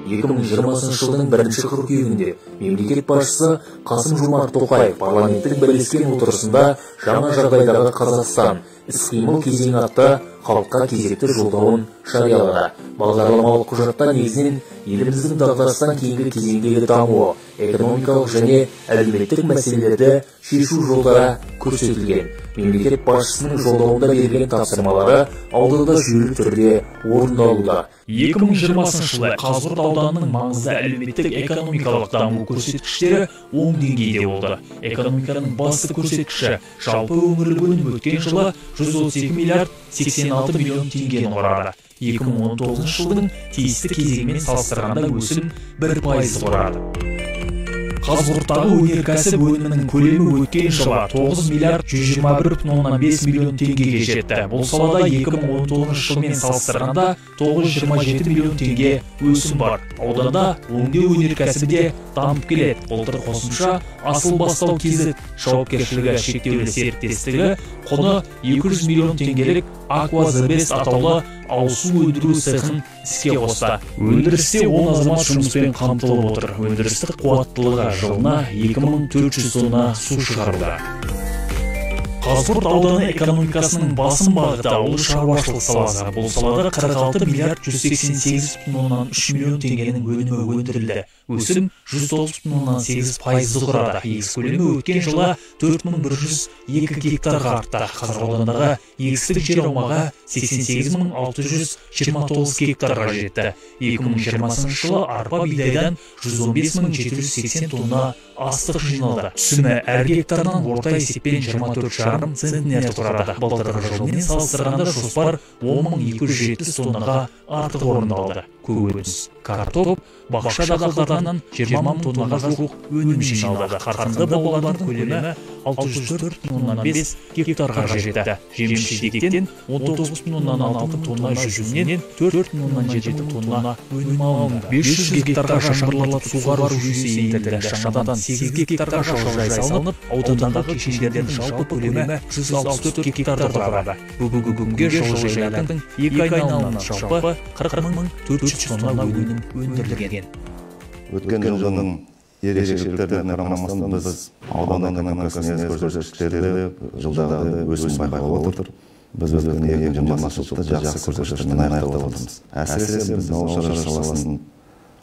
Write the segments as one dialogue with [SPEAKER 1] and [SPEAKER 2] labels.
[SPEAKER 1] 2020 жылдың 1 қыркүйегінде мемлекет басшысы Қасым-Жомарт Тоқаев парламенттің бірлескен отырысында жаңа жағдайдағы Қазақстан іс-қимыл кезеңі атты халыққа кезекті жолдауын жариялады. Бағдарламалық құжатта негізінен еліміздің дағдарыстан кейінгі кезеңдегі дамуы, экономикалық және әлеуметтік мәселелерді шешу жолдары көрсетілген. Мемлекет басшысының жолдауында берілген тапсырмалары ауданда жүйелі түрде орындалуда.
[SPEAKER 2] 2020 жылы Қазығұрт ауданының маңызды әлеуметтік экономикалық даму көрсеткіштері оң деңгейде болды. Экономиканың басты көрсеткіші жалпы өңірлік өнім өткен жылы 132 миллиард 86 миллион теңгені құрады. 2019 жылдың тиісті кезеңімен салыстырғанда өсім 1% құрады. Қазығұрттағы өнеркәсіп өнімінің көлемі өткен жылы 9 миллиард 121,5 миллион теңгеге жетті. Бұл салада 2019 жылмен салыстырғанда 927 миллион теңге өсім бар. Ауданда өңдеу өнеркәсібі де дамып келеді. Былтыр қосымша Асыл Бастау KZ жауапкершілігі шектеулі серіктестігі құны 200 миллион теңгелік Аква The атаулы ауыз су өндіру цехын іске қосты. Өндірісте 10 азамат жұмыспен қамтылып отыр. Өндірістік қуаттылығы жылына 2400 тонна су шығаруда. Қазығұрт ауданы экономикасының басым бағыты ауыл шаруашылық саласы. Бұл салада 46 миллиард 188,3 миллион теңгенің өнімі өндірілді. Өсім 109,8%-ды құрады. Егіс көлемі өткен жылы 4102 гектарға артты. Қазір аудандағы егістік жер аумағы 88629 гектарға жетті. 2020 жылы арпа бидайдан 115780 тонна астық жиналды. Түсімі әр гектарынан орта есеппен 24,5 центнерді құрады. Былтырғы жылмен салыстырғанда жоспар 10270 тоннаға артық орындалды. Көкөніс, картоп, бақша дақылдарынан 20 мың тоннаға жуық өнім жиналды. Қарқынды баулардың көлемі 604,5 гектарға жетті. Жеміс-жидектен 19,6 тонна, жүзімнен 4,7 тонна өнім алынды. 500 гектарға жаңбырлатып суғару жүйесі ендірілді. Жаңадан 8 гектарға жылыжай салынып, аудандағы кешендердің жалпы көлемі 164 гектарды құрады. Бүгінгі күнге жылыжайлардың екі айналымынан жалпы 40 400 тонна өнім өндірілген.
[SPEAKER 3] Өткен жылдың ерекшеліктеріне қарамастан біз аудан экономикасының көрсеткіштері жылдағы өсім байқалып отыр. Біз өткен 2020 жылды жақсы көрсеткіштермен аяқтап отырмыз. Әсіресе біз ауыл шаруашылығы саласын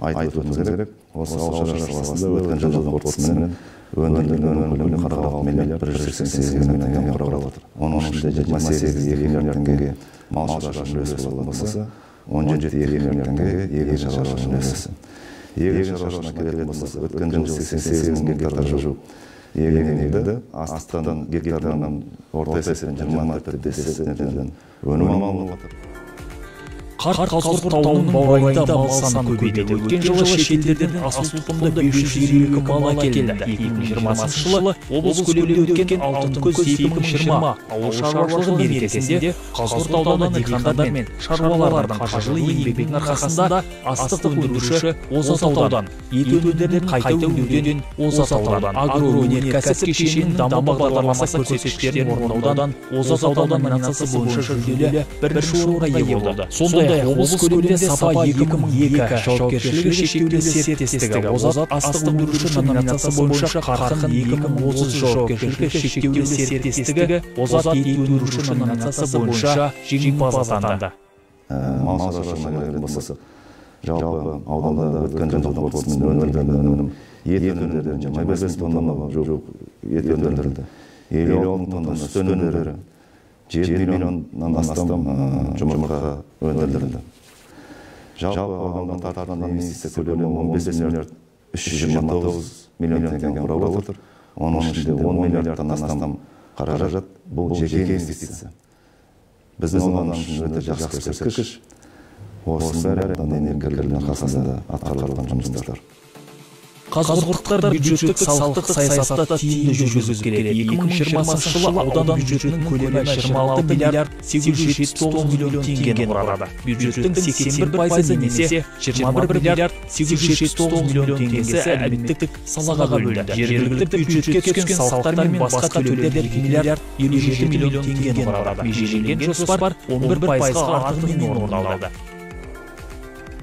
[SPEAKER 3] айтып өтуіміз керек. Осы ауыл шаруашылығы саласында өткен жылдың қорытындысымен өндірілген өнім көлемі 46 миллиард 188 миллион теңгені құрап отыр. Оның ішінде 28,2 миллиард теңге мал шаруашылығының үлесі болатын болса, 17,2 миллиард теңге егін шаруашылығының үлесі. Егін шаруашылығына келетін болсақ, өткен жылы 88 мың гектарға жуық егін егілді. Астықтан гектарынан орта есеппен 24,5 центнерден өнім алынып отыр.
[SPEAKER 2] Қарт Қазығұрт тауының баурайында мал саны көбейді. Өткен жылы шетелдерден асыл тұқымды 552 мал әкелінді. 2020 жылы облыс көлемінде өткен Алтын күз 2020 ауыл шаруашылығы мерекесінде Қазығұрт ауданы диқандар мен шаруалардың қажырлы еңбегінің арқасында астық өндіруші озат аудан, ет өнімдерін қайта өңдеуден озат аудан, агроөнеркәсіп кешенінің даму бағдарламасы көрсеткіштерін орындаудан озат аудан номинациясы бойынша жүлделі бірінші орынға ие болды. Сондай-ақ облыс көлемінде Сапа 2002 жауапкершілігі шектеулі серіктестігі озат астық өндіруші номинациясы бойынша Қарқын 2030 жауапкершілігі шектеулі серіктестігі озат ет өндіруші номинациясы бойынша жеңімпаз атанды.
[SPEAKER 3] Мал шаруашылығына келетін болсақ, жалпы ауданда өткен жылдың қорытындысымен өндірілген өнім ет өнімдерінен 25 мың тоннаға жуық ет өндірілді. 56 мың тонна сүт өнімдері, 7 миллионнан астам жұмыртқа өндірілді. Жалпы ауданға тартылған инвестиция көлемі 15 миллиард 329 миллион теңгені құрап отыр. Оның ішінде 10 миллиардтан астам қаражат бұл жеке инвестиция. Біздің аудан үшін өте жақсы көрсеткіш. Осының бәрі аудан энергетиктерінің арқасында атқарылған жұмыстар.
[SPEAKER 2] Қазығұрттықтар бюджеттік салықтық саясатты тиімді жүргізіп келеді. 2020 жылы аудан бюджетінің көлемі 26 миллиард 879 миллион теңгені құрады. Бюджеттің 81% немесе 21 миллиард 879 миллион теңгесі әлеуметтік салаға бөлінді. Жергілікті бюджетке түскен салықтар мен басқа төлемдер 2 миллиард 57 миллион теңгені құрады. Межеленген жоспар 11%-ға артығымен орындалды.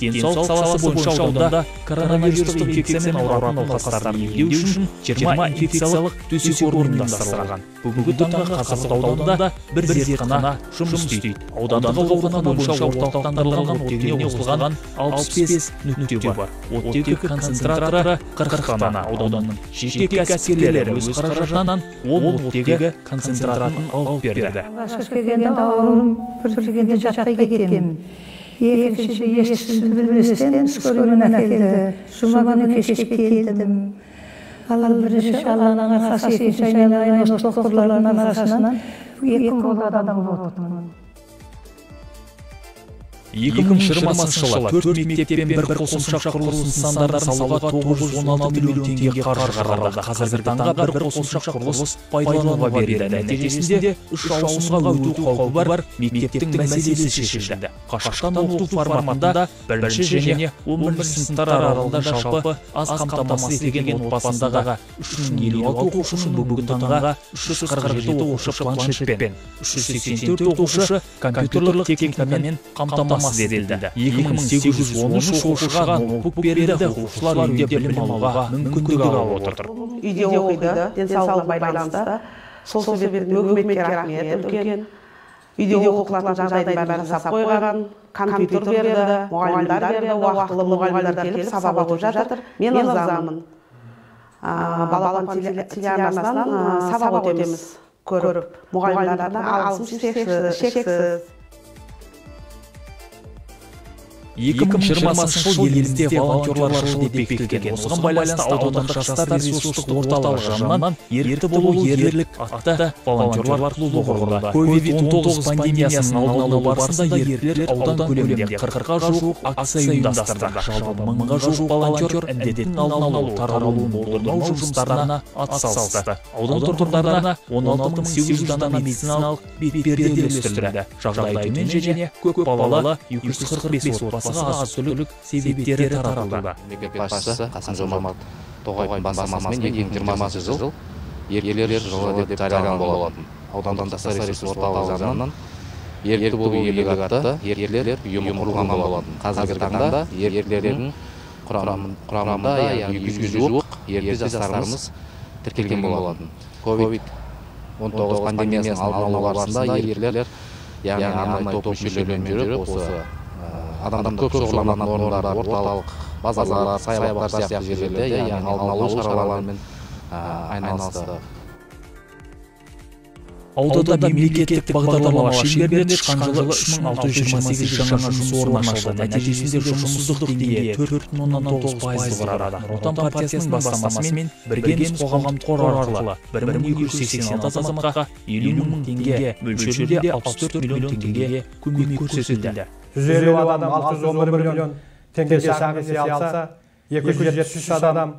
[SPEAKER 2] Денсаулық саласы бойынша ауданда коронавирустық инфекциямен ауыратын науқастарды емдеу үшін 20 инфекциялық төсек орын ұйымдастырылған. Бүгінгі таңда Қазығұрт ауданында бір зертхана жұмыс істейді. Аудандық аурухана бойынша орталықтандырылған оттегіне қосылған 65 нүкте бар. Оттегі концентраторы 40 дана. Ауданның жеке кәсіпкерлері өз қаражатынан 10 оттегі концентратын алып берді.
[SPEAKER 4] Алғашқы келгенде ауырым бір келгенде жатпай кеткенмін. Екінші ешкімді білместен скорыймен әкелді. Жұма күні кешке келдім. Алла бірінші Алланың арқасы, екінші айналайын осы докторлардың арқасынан 2 күн болды адам болып отырмын.
[SPEAKER 2] 2020 жылы 4 мектеппен бір қосымша құрылыс нысандарын салуға 916 миллион теңге қаржы қаралды. Қазіргі таңда бір қосымша құрылыс пайдалануға берілді. Нәтижесінде 3 ауысымға өту қаупі бар мектептің мәселесі шешілді. Қашықтан оқыту форматында 1-ші және 11-ші сыныптар аралығында жалпы аз қамтамасыз етілген отбасындағы 3056 оқушының бүгінгі таңға 347 оқушы планшетпен, 384 оқушы компьютерлік техникамен қамтамасыз етілді. 2813 оқушыға ноутбук берілді. Оқушылар үйде білім алуға мүмкіндік алып отыр.
[SPEAKER 5] Үйде оқиды, денсаулығына байланысты. Сол себепті үкіметке рахмет үлкен. Үйде оқылатын жағдайдың бәрін жасап қойған, компьютер берді, мұғалімдер берді, уақытылы мұғалімдер келіп сабақ өтіп жатыр. Мен ырзамын. Балапан телеарнасынан сабақ өтеміз көріп. Мұғалімдерден алғысым шексіз.
[SPEAKER 2] 2020 жыл елімізде волонтерлар жылы деп бекітілген. Осыған байланысты аудандық жастар ресурстық орталығы жанынан ерікті болу ерлік атты волонтерлар клубы құрылды. COVID-19 пандемиясының алдын алу барысында еріктілер аудан көлемінде 40-қа жуық акция ұйымдастырды. Жалпы 1000-ға жуық волонтер індеттің алдын алу, таралуын болдырмау жұмыстарына атсалысты. Аудан тұрғындарына 16800 дана медициналық бетперде үлестірілді. Жағдайы төмен және көп балалы 245 отбасыға азық-түлік себеттері таратылды.
[SPEAKER 6] Мемлекет басшысы Қасым-Жомарт Тоқаевтың бастамасымен 2020 жыл ерлер жылы деп жарияланған болатын. Аудандық жастар ресурс орталығы жанынан ерікті болу ерлік атты ерлер ұйымы құрылған болатын. Қазіргі таңда ерлердің құрамында 200-ге жуық ерікті жастарымыз тіркелген болатын. COVID-19 пандемиясының алдын алу барысында ерлер, яғни арнайы топ мүшелерімен жүріп, осы адамдар көп шоғырланатын орындар, орталық базарлар, саябақтар сияқты жерлерде, яғни алдын алу шараларымен айналысты.
[SPEAKER 2] Ауданда мемлекеттік бағдарламалар шеңберінде тышқан жылы 3628 жаңа жұмыс орны ашылды. Нәтижесінде жұмыссыздық деңгейі 4,9%-ды құрады. Нұр Отан партиясының бастамасымен Біргеміз қоғамдық қоры арқылы 1286 азаматқа 50 мың теңге мөлшерінде 64 миллион теңгеге көмек көрсетілді.
[SPEAKER 7] 150 адам 611 миллион теңге шағын несие алса, 273 адам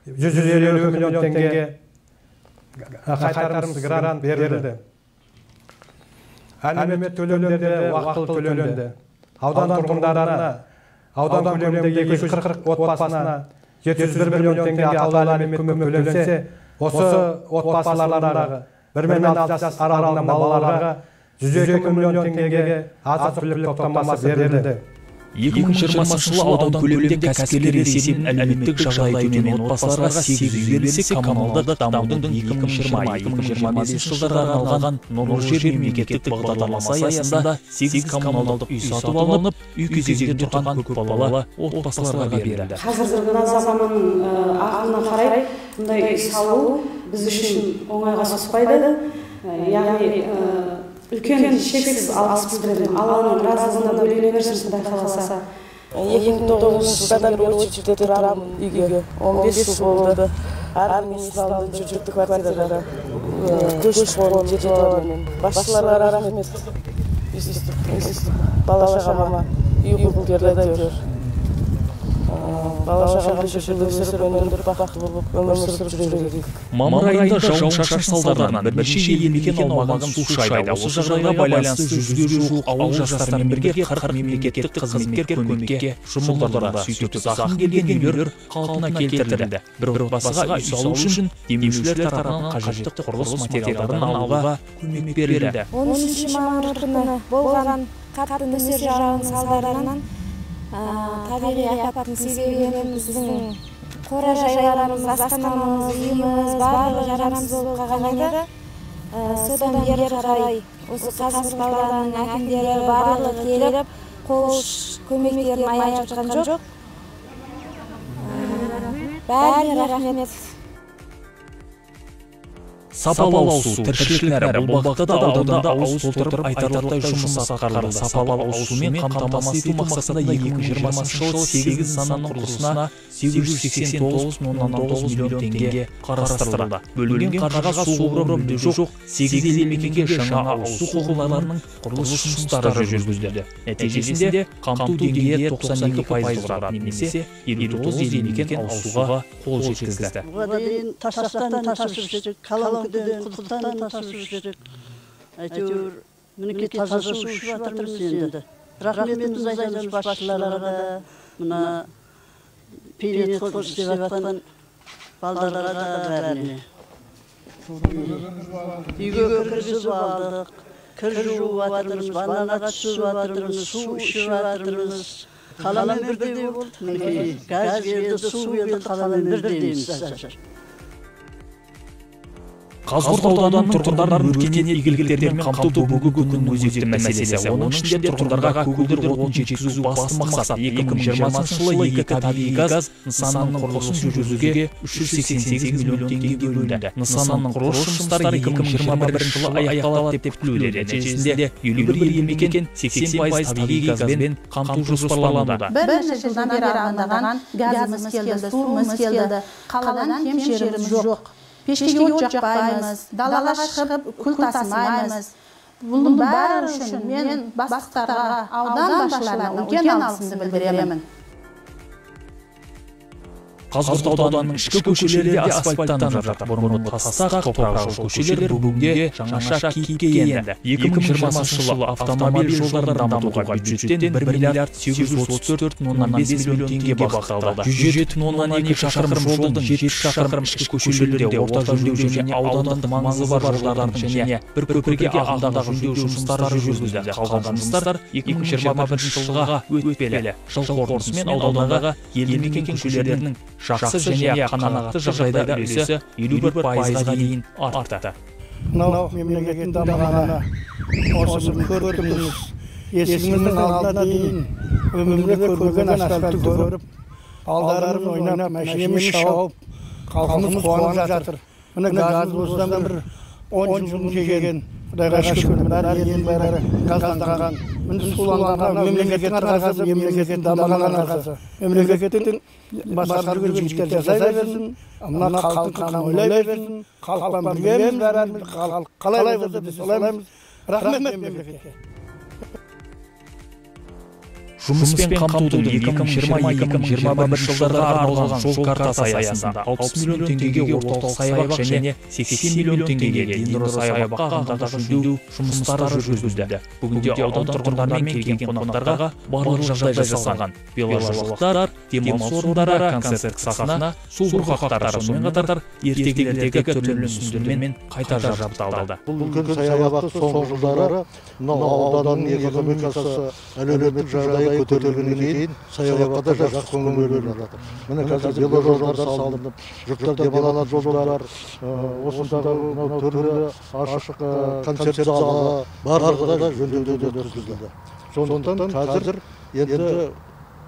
[SPEAKER 7] 152 миллион теңге қайтарымсыз грант берілді. Әлеуметтік төлемдер де уақытылы төленді. Аудан тұрғындарына аудан көлемінде 240 отбасына 701 миллион теңге атаулы әлеуметтік көмек төленсе, осы отбасылардағы 1 мен 6 жас аралығындағы балаларға 102 миллион теңгеге азық-түлік топтамасы берілді.
[SPEAKER 2] 2020 жылы аудан көлемінде кәсіпкерлер есебінен әлеуметтік жағдайы төмен отбасыларға 8 үй берілсе, коммуналдық дамудың 2020-2025 жылдарға арналған Нұрлы жер мемлекеттік бағдарламасы аясында 8 коммуналдық үй сатып алынып, үй кезегінде тұрған көпбалалы отбасыларға берілді.
[SPEAKER 8] Қазіргі мына заманның ағымына қарай мұндай үй салу біз үшін оңайға соқпайды. Яғни үлкен шексіз алғыс білдіремін. Алланың разылығына бөлене берсін, Құдай қаласа.
[SPEAKER 9] 2009 жылдан бері очередьте тұрамын үйге. 15 жыл болды. Армия салды, жүрдік квартирада. Көшіп-қонып жетіп аламын. Басшыларға рахмет. Бала шағама үй құрып берді әйтеуір. Бала шағамды шешелді өсіріп, өндіріп, бақытты болып өмір сүріп жүре берейік.
[SPEAKER 2] Мамыр айында жауын-шашын салдарынан бірнеше елді мекен аумағын су шайды. Осы жағдайға байланысты 100-ге жуық ауыл жастарымен бірге 40 мемлекеттік қызметкер көмекке жұмылдырылды. Сөйтіп зақым келген үйлер қалпына келтірілді. Бір отбасыға үй салу үшін демеушілер тарапынан қажетті құрылыс материалдарын алуға көмек берілді.
[SPEAKER 10] 13 мамыр күні болған қатты нөсер жауын салдарынан Табиғи апаттың себебімен біздің қора жайларымыз, асханамыз, үйіміз барлығы жарамсыз болып қалған еді. Содан бері қарай осы Қазығұрт ауданының әкімдері барлығы келіп, қол көмектерін аяп жатқан жоқ. Бәріне рахмет.
[SPEAKER 2] Сапалы ауыз су тіршілік нәрі. Бұл бағытта да ауданда ауыз толтырып айтарлықтай жұмыс атқарылды. Сапалы ауыз сумен қамтамасыз ету мақсатында 2020 жылы 8 нысанның құрылысына 889,9 миллион теңге қарастырылды. Бөлінген қаржыға су құбыры мүлде жоқ 8 елді мекенге жаңа ауыз су құбырларының құрылыс жұмыстары жүргізілді. Нәтижесінде қамту деңгейі 92% құрады, немесе 59 елді мекен ауыз суға қол жеткізді.
[SPEAKER 11] Бұған дейін тасақтан тасып жүрдік, құдықтан тасып жүрдік. Әйтеуір мінекей таза су ішіп жатырмыз енді. Рахметімізді айтамыз басшыларға да, мына пейнет істеп жатқан балдарға да бәріне. Үйге кіргізіп алдық, кір жуып жатырмыз, ваннаға түсіп жатырмыз, су ішіп жатырмыз. Қаламен бірдей болды. Мінекей газ келді, су келді, қаламен бірдейміз қазір.
[SPEAKER 2] Қазығұрт ауданының тұрғындарын өркениет игіліктерімен қамту бүгінгі күннің өзекті мәселесі. Оның ішінде тұрғындарға көгілдір отын жеткізу басты мақсат. 2020 жылы екі табиғи газ нысанының құрылысын жүргізуге 388 миллион теңге бөлінді. Нысанның құрылыс жұмыстары 2021 жылы аяқталады деп күтілуде. Нәтижесінде 51 елді мекен 80% табиғи газбен қамту жоспарлануда.
[SPEAKER 12] Бірнеше жылдан бері армандаған газымыз келді, суымыз келді. Қаладан кем жеріміз жоқ. Пешкеге от жақпаймыз, далаға шығып күл тасымаймыз. Бұның бәрі үшін мен бастықтарға, аудан басшыларына үлкен алғысымды білдіремін.
[SPEAKER 2] Қазығұрт ауданының ішкі көшелері де асфальттанып жатыр. Бұрынғы тастақ, топырақ жол көшелер бүгінде жаңаша кейіпке енді. 2020 жылы автомобиль жолдарын дамытуға бюджеттен 1 миллиард 834,5 миллион теңге бағытталды. 107,2 шақырым жолдың 70 шақырым ішкі көшелерде орта жөндеу және аудандық маңызы бар жолдардың және бір көпірге ағымдағы жөндеу жұмыстары жүргізілді. Қалған жұмыстар 2021 жылға өтпелі. Жыл қорытындысымен аудандағы елді мекен көшелерінің жақсы және қанағатты жағдайда үлесі 51%-ға дейін артты.
[SPEAKER 13] Мынау мемлекеттің дамығаны осы көрдіңіз, есігіміздің алдына дейін өмірде көрмеген асфальтты көріп, балдарымыз ойнап, машинамыз шауып, халқымыз қуанып жатыр. Міне газ осыдан бір 10 жыл келген, Құдайға шүкір, бәрі елдің бәрі газданған. Міне суланған мемлекеттің арқасы, мемлекеттің дамыған арқасы. Мемлекеттің басқарып жүрген жігіттер жасай берсін, мына халықтың қамын ойлай берсін, халықпен біргеміз бәріміз, халық қалай болса біз солаймыз. Рахмет мемлекетке.
[SPEAKER 2] Жұмыспен қамтудың 2020-2021 жылдарға арналған жол картасы аясында 60 миллион теңгеге орталық саябақ және 80 миллион теңгеге дендросаябаққа ағымдағы жөндеу жұмыстары жүргізілді. Бүгінде аудан тұрғындары мен келген қонақтарға барлық жағдай жасалған. Веложолақтар, демалыс орындары, концерттік сахна, су бұрқақтары, сонымен қатар ертегілердегі түрлі мүсіндермен қайта жабдықталды.
[SPEAKER 14] Бұл үлкен саябақты соңғы жылдары мынау ауданның экономикасы, әлеуметтік жағдайы көтерілгеннен кейін саябаққа да жақсы көңіл бөлініп жатыр. Міне қазір веложолдар салынып, жұрттар демалатын жолдар, осындағы мынау түрлі ашық концерт залы барлығы да жөндеуден өткізілді. Сондықтан қазір енді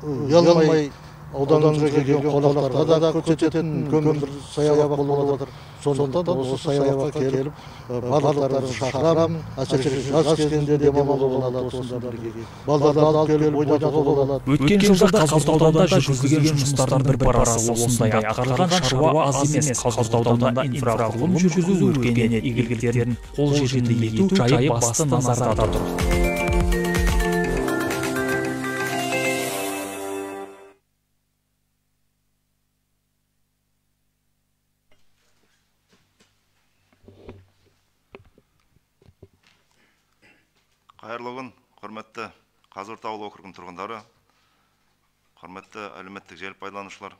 [SPEAKER 14] ұялмай ауданымызға келген қонақтарға да көрсететін үлкен бір саябақ болып жатыр. Сондықтан осы саябаққа келіп барлықтарыңызды шақырамын. Әсіресе жаз кезінде демалуға болады, осында бірге балаларды алып келіп ойнатуға болады.
[SPEAKER 2] Өткен жылда Қазығұрт ауданында жүргізілген жұмыстардың бір парасы осындай. Атқарылған шаруа аз емес. Қазығұрт ауданында инфрақұрылым жүргізу, өркениет игіліктерін қолжетімді ету жайы басты назарда тұр.
[SPEAKER 3] Қайырлы күн, құрметті Қазығұрт ауыл округінің тұрғындары, құрметті әлеуметтік желі пайдаланушылар.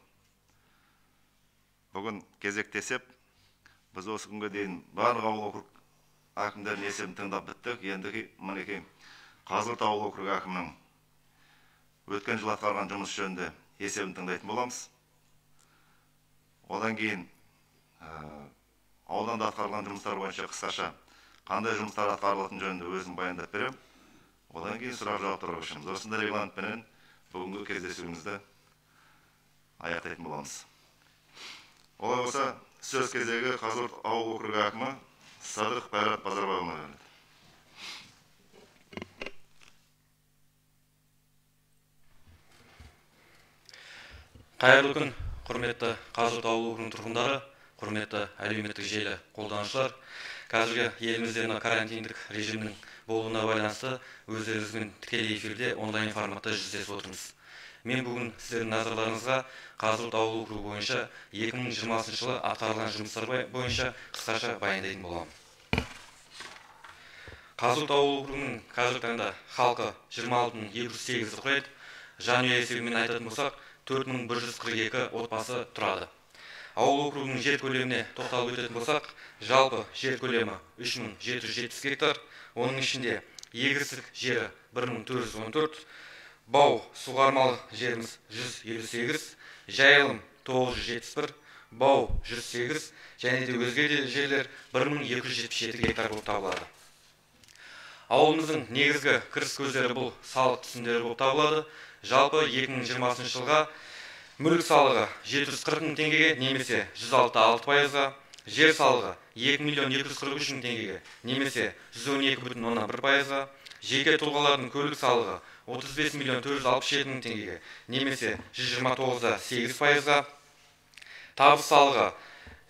[SPEAKER 3] Бүгін кезекті есеп. Біз осы күнге дейін барлық ауыл округ әкімдерінің есебін тыңдап біттік. Енді мінекей Қазығұрт ауыл округі әкімінің өткен жыл атқарған жұмыс жөнінде есебін тыңдайтын боламыз. Одан кейін ауданда атқарылған жұмыстар бойынша қысқаша қандай жұмыстар атқарылатын жөнінде өзім баяндап беремін. Одан кейін сұрақ жауаптарға көшеміз. Осындай регламентпенен бүгінгі кездесуімізді аяқтайтын боламыз. Олай болса, сөз кезегі Қазығұрт ауыл округі әкімі Садық Қайрат Базарбайұлына беріледі.
[SPEAKER 6] Қайырлы күн, құрметті Қазығұрт ауыл округінің тұрғындары, құрметті әлеуметтік желі қолданушылар. Қазіргі елімізде карантиндік режимнің болуына байланысты өздеріңізбен тікелей эфирде онлайн форматта жүздесіп отырмыз. Мен бүгін сіздердің назарларыңызға Қазығұрт ауыл округі бойынша 2020 жылы атқарылған жұмыстар бойынша қысқаша баяндайтын боламын. Қазығұрт ауыл округінің қазіргі таңда халқы 26.208-ді құрайды. Жанұя есебімен айтатын болсақ, 4142 отбасы тұрады. Ауыл округінің жер көлеміне тоқталып өтетін болсақ, жалпы жер көлемі 3770 гектар, оның ішінде егістік жері 1414, бау суғармалы жеріміз 158, жайылым 971, бау 108 және де өзге де жерлер 1277 гектар болып табылады. Ауылымыздың негізгі кіріс көздері бұл салық түсімдері болып табылады. Жалпы 2020 жылға мүлік салығы 740 мың теңгеге немесе 106,6%-ға, жер салығы 2 243 мың теңгеге немесе 112,1%-ға, жеке тұлғалардың көлік салығы 35 467 мың теңгеге немесе 129,8%-ға, табыс салығы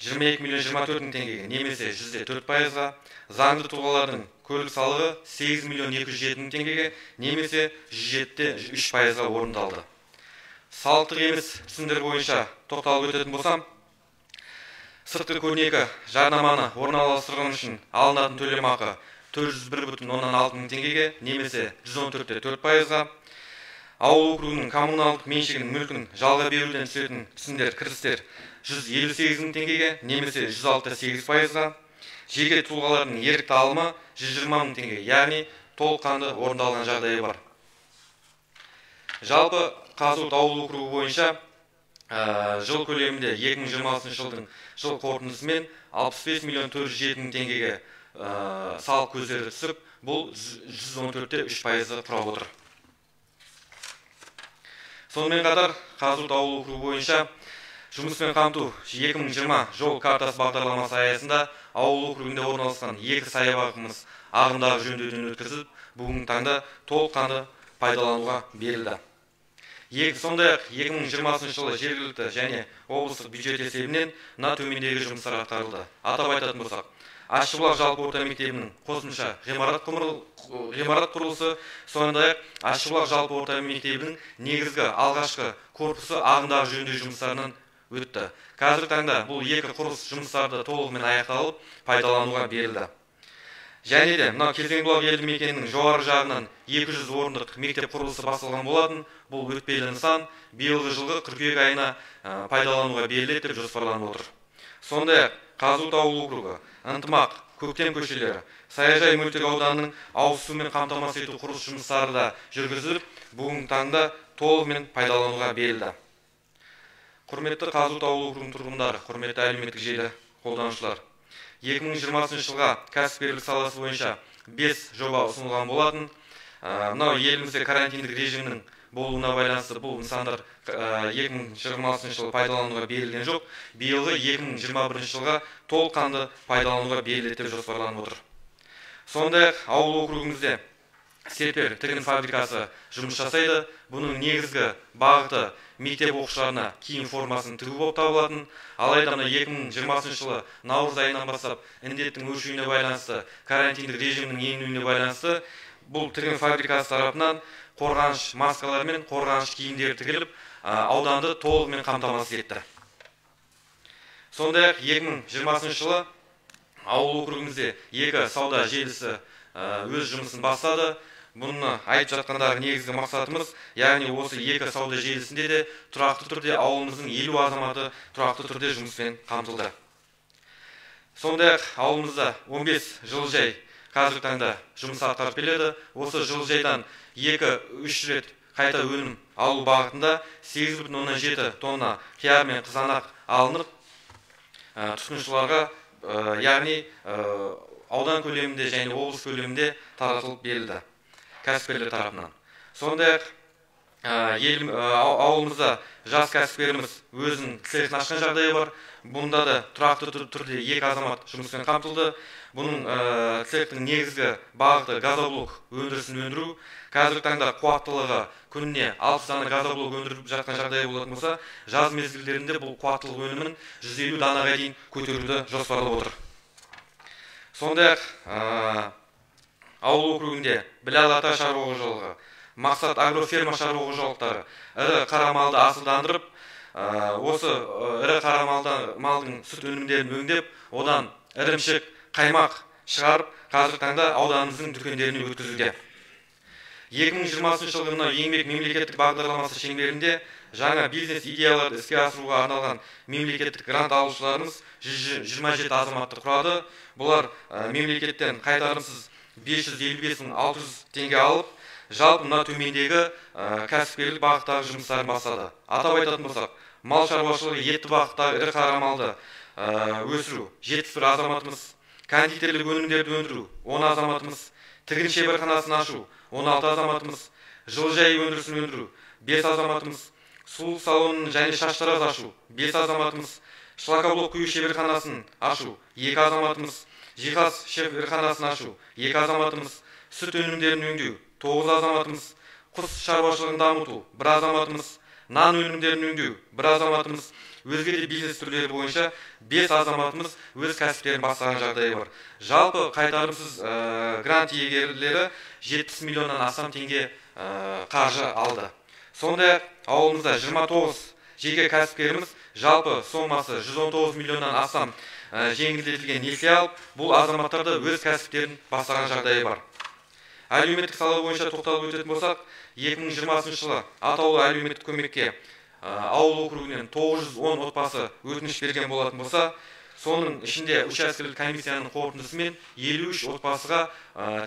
[SPEAKER 6] 22 024 мың теңгеге немесе 104%-ға, заңды тұлғалардың көлік салығы 8 207 мың теңгеге немесе 107,3%-ға орындалды. Салықтық емес түсімдер бойынша тоқталып өтетін болсам, сыртқы көрнекі жарнаманы орналастырған үшін алынатын төлемақы 401,6 мың теңгеге немесе 114,4%-ға, ауыл округінің коммуналдық меншігінің мүлкін жалға беруден түсетін түсімдер кірістер 158 мың теңгеге немесе 106,8%-ға, жеке тұлғалардың ерікті алымы 120 мың теңге, яғни толыққанды орындалған жағдайы бар. Жалпы Қазығұрт ауыл округі бойынша жыл көлемінде 2020 жылдың жыл қорытындысымен 65 407 мың теңгеге салық көздері түсіп, бұл 114,3%-ды құрап отыр. Сонымен қатар Қазығұрт ауыл округі бойынша жұмыспен қамту 2020 жол картасы бағдарламасы аясында ауыл округінде орналасқан 2 саябағымыз ағымдағы жөндеуден өткізіліп, бүгінгі таңда толыққанды пайдалануға берілді. Сондай-ақ 2020 жылы жергілікті және облыстық бюджет есебінен мына төмендегі жұмыстар атқарылды. Атап айтатын болсақ, Ащыбұлақ жалпы орта мектебінің қосымша ғимарат құрылысы, сондай-ақ Ащыбұлақ жалпы орта мектебінің негізгі алғашқы корпусы ағымдағы жөндеу жұмыстарынан өтті. Қазіргі таңда бұл екі құрылыс жұмыстары толығымен аяқталып, пайдалануға берілді. Және де мынау Кезеңбұлақ елді мекенінің жоғары жағынан 200 орындық мектеп құрылысы басталған болатын. Бұл өтпелі нысан биылғы жылғы қыркүйек айына пайдалануға беріледі деп жоспарланып отыр. Сондай-ақ Қазығұрт ауыл округі, Ынтымақ, Көктем көшелері, Саяжай мөлтек ауданының ауыз сумен қамтамасыз ету құрылыс жұмыстары да жүргізіліп, бүгінгі таңда толығымен пайдалануға берілді. Құрметті Қазығұрт ауыл округінің тұрғындары, құрметті әлеуметтік желі қолданушылар, 2020 жылға кәсіпкерлік саласы бойынша 5 жоба ұсынылған болатын. Мынау елімізде карантиндік режимнің болуына байланысты бұл нысандар 2020 жылы пайдалануға берілген жоқ. Биылғы 2021 жылға толыққанды пайдалануға беріледі деп жоспарланып отыр. Сондай-ақ ауыл округімізде Серпер тігін фабрикасы жұмыс жасайды. Бұның негізгі бағыты мектеп оқушыларына киім формасын тігу болып табылатын. Алайда мына 2020 жылы наурыз айынан бастап індеттің өршуіне байланысты, карантиндік режимнің енуіне байланысты бұл тігін фабрикасы тарапынан қорғаныш маскалары мен қорғаныш киімдері тігіліп, ауданды толығымен қамтамасыз етті. Сондай-ақ 2020 жылы ауыл округімізде 2 сауда желісі өз жұмысын бастады. Бұны айтып жатқандағы негізгі мақсатымыз, яғни осы 2 сауда желісінде де тұрақты түрде ауылымыздың 50 азаматы тұрақты түрде жұмыспен қамтылды. Сондай-ақ ауылымызда 15 жылыжай қазіргі таңда жұмыс атқарып келеді. Осы жылыжайдан 2-3 рет
[SPEAKER 15] қайта өнім алу бағытында 8,7 тонна қияр мен қызанақ алынып, тұтынушыларға, яғни аудан көлемінде және облыс көлемінде таратылып берілді кәсіпкерлер тарапынан. Сондай-ақ ауылымызда жас кәсіпкеріміз өзінің цехын ашқан жағдайы бар. Бұнда да тұрақты түрде 2 азамат жұмыспен қамтылды. Бұның цехтің негізгі бағыты газоблок өндірісін өндіру. Қазіргі таңда қуаттылығы күніне 60 дана газоблок өндіріп жатқан жағдайы болатын болса, жаз мезгілдерінде бұл қуаттылық өнімін 150 данаға дейін көтеруді жоспарлап отыр. Сондай-ақ ауыл округінде Біләл ата шаруа қожалығы, Мақсат агроферма шаруа қожалықтары ірі қара малды асылдандырып, осы ірі қара малдың сүт өнімдерін өңдеп, одан ірімшік, қаймақ шығарып, қазіргі таңда ауданымыздың дүкендеріне өткізілді. 2020 жылғы мынау еңбек мемлекеттік бағдарламасы шеңберінде жаңа бизнес идеяларды іске асыруға арналған мемлекеттік грант алушыларымыз 127 азаматты құрады. Бұлар мемлекеттен қайтарымсыз 555 600 теңге алып, жалпы мына төмендегі кәсіпкерлік бағыттағы жұмыстарын бастады. Атап айтатын болсақ, мал шаруашылығы етті бағыттағы ірі қара малды өсіру 71 азаматымыз, кондитерлік өнімдерді өндіру 10 азаматымыз, тігін шеберханасын ашу 16 азаматымыз, жылыжай өндірісін өндіру 5 азаматымыз, сұлулық салонын және шаштараз ашу 5 азаматымыз, шлакоблок құю шеберханасын ашу 2 азаматымыз, жиһаз шеберханасын ашу 2 азаматымыз, сүт өнімдерін өңдеу 9 азаматымыз, құс шаруашылығын дамыту 1 азаматымыз, нан өнімдерін өңдеу 1 азаматымыз, өзге де бизнес түрлері бойынша 5 азаматымыз өз кәсіптерін бастаған жағдайы бар. Жалпы қайтарымсыз грант иегерлері 70 миллионнан астам теңге қаржы алды. Сондай-ақ ауылымызда 29 жеке кәсіпкеріміз жалпы сомасы 119 миллионнан астам жеңілдетілген несие алып, бұл азаматтар да өз кәсіптерін бастаған жағдайы бар. Әлеуметтік сала бойынша тоқталып өтетін болсақ, 2020 жылы атаулы әлеуметтік көмекке ауыл округінен 910 отбасы өтініш берген болатын болса, соның ішінде учаскелік комиссияның қорытындысымен 53 отбасыға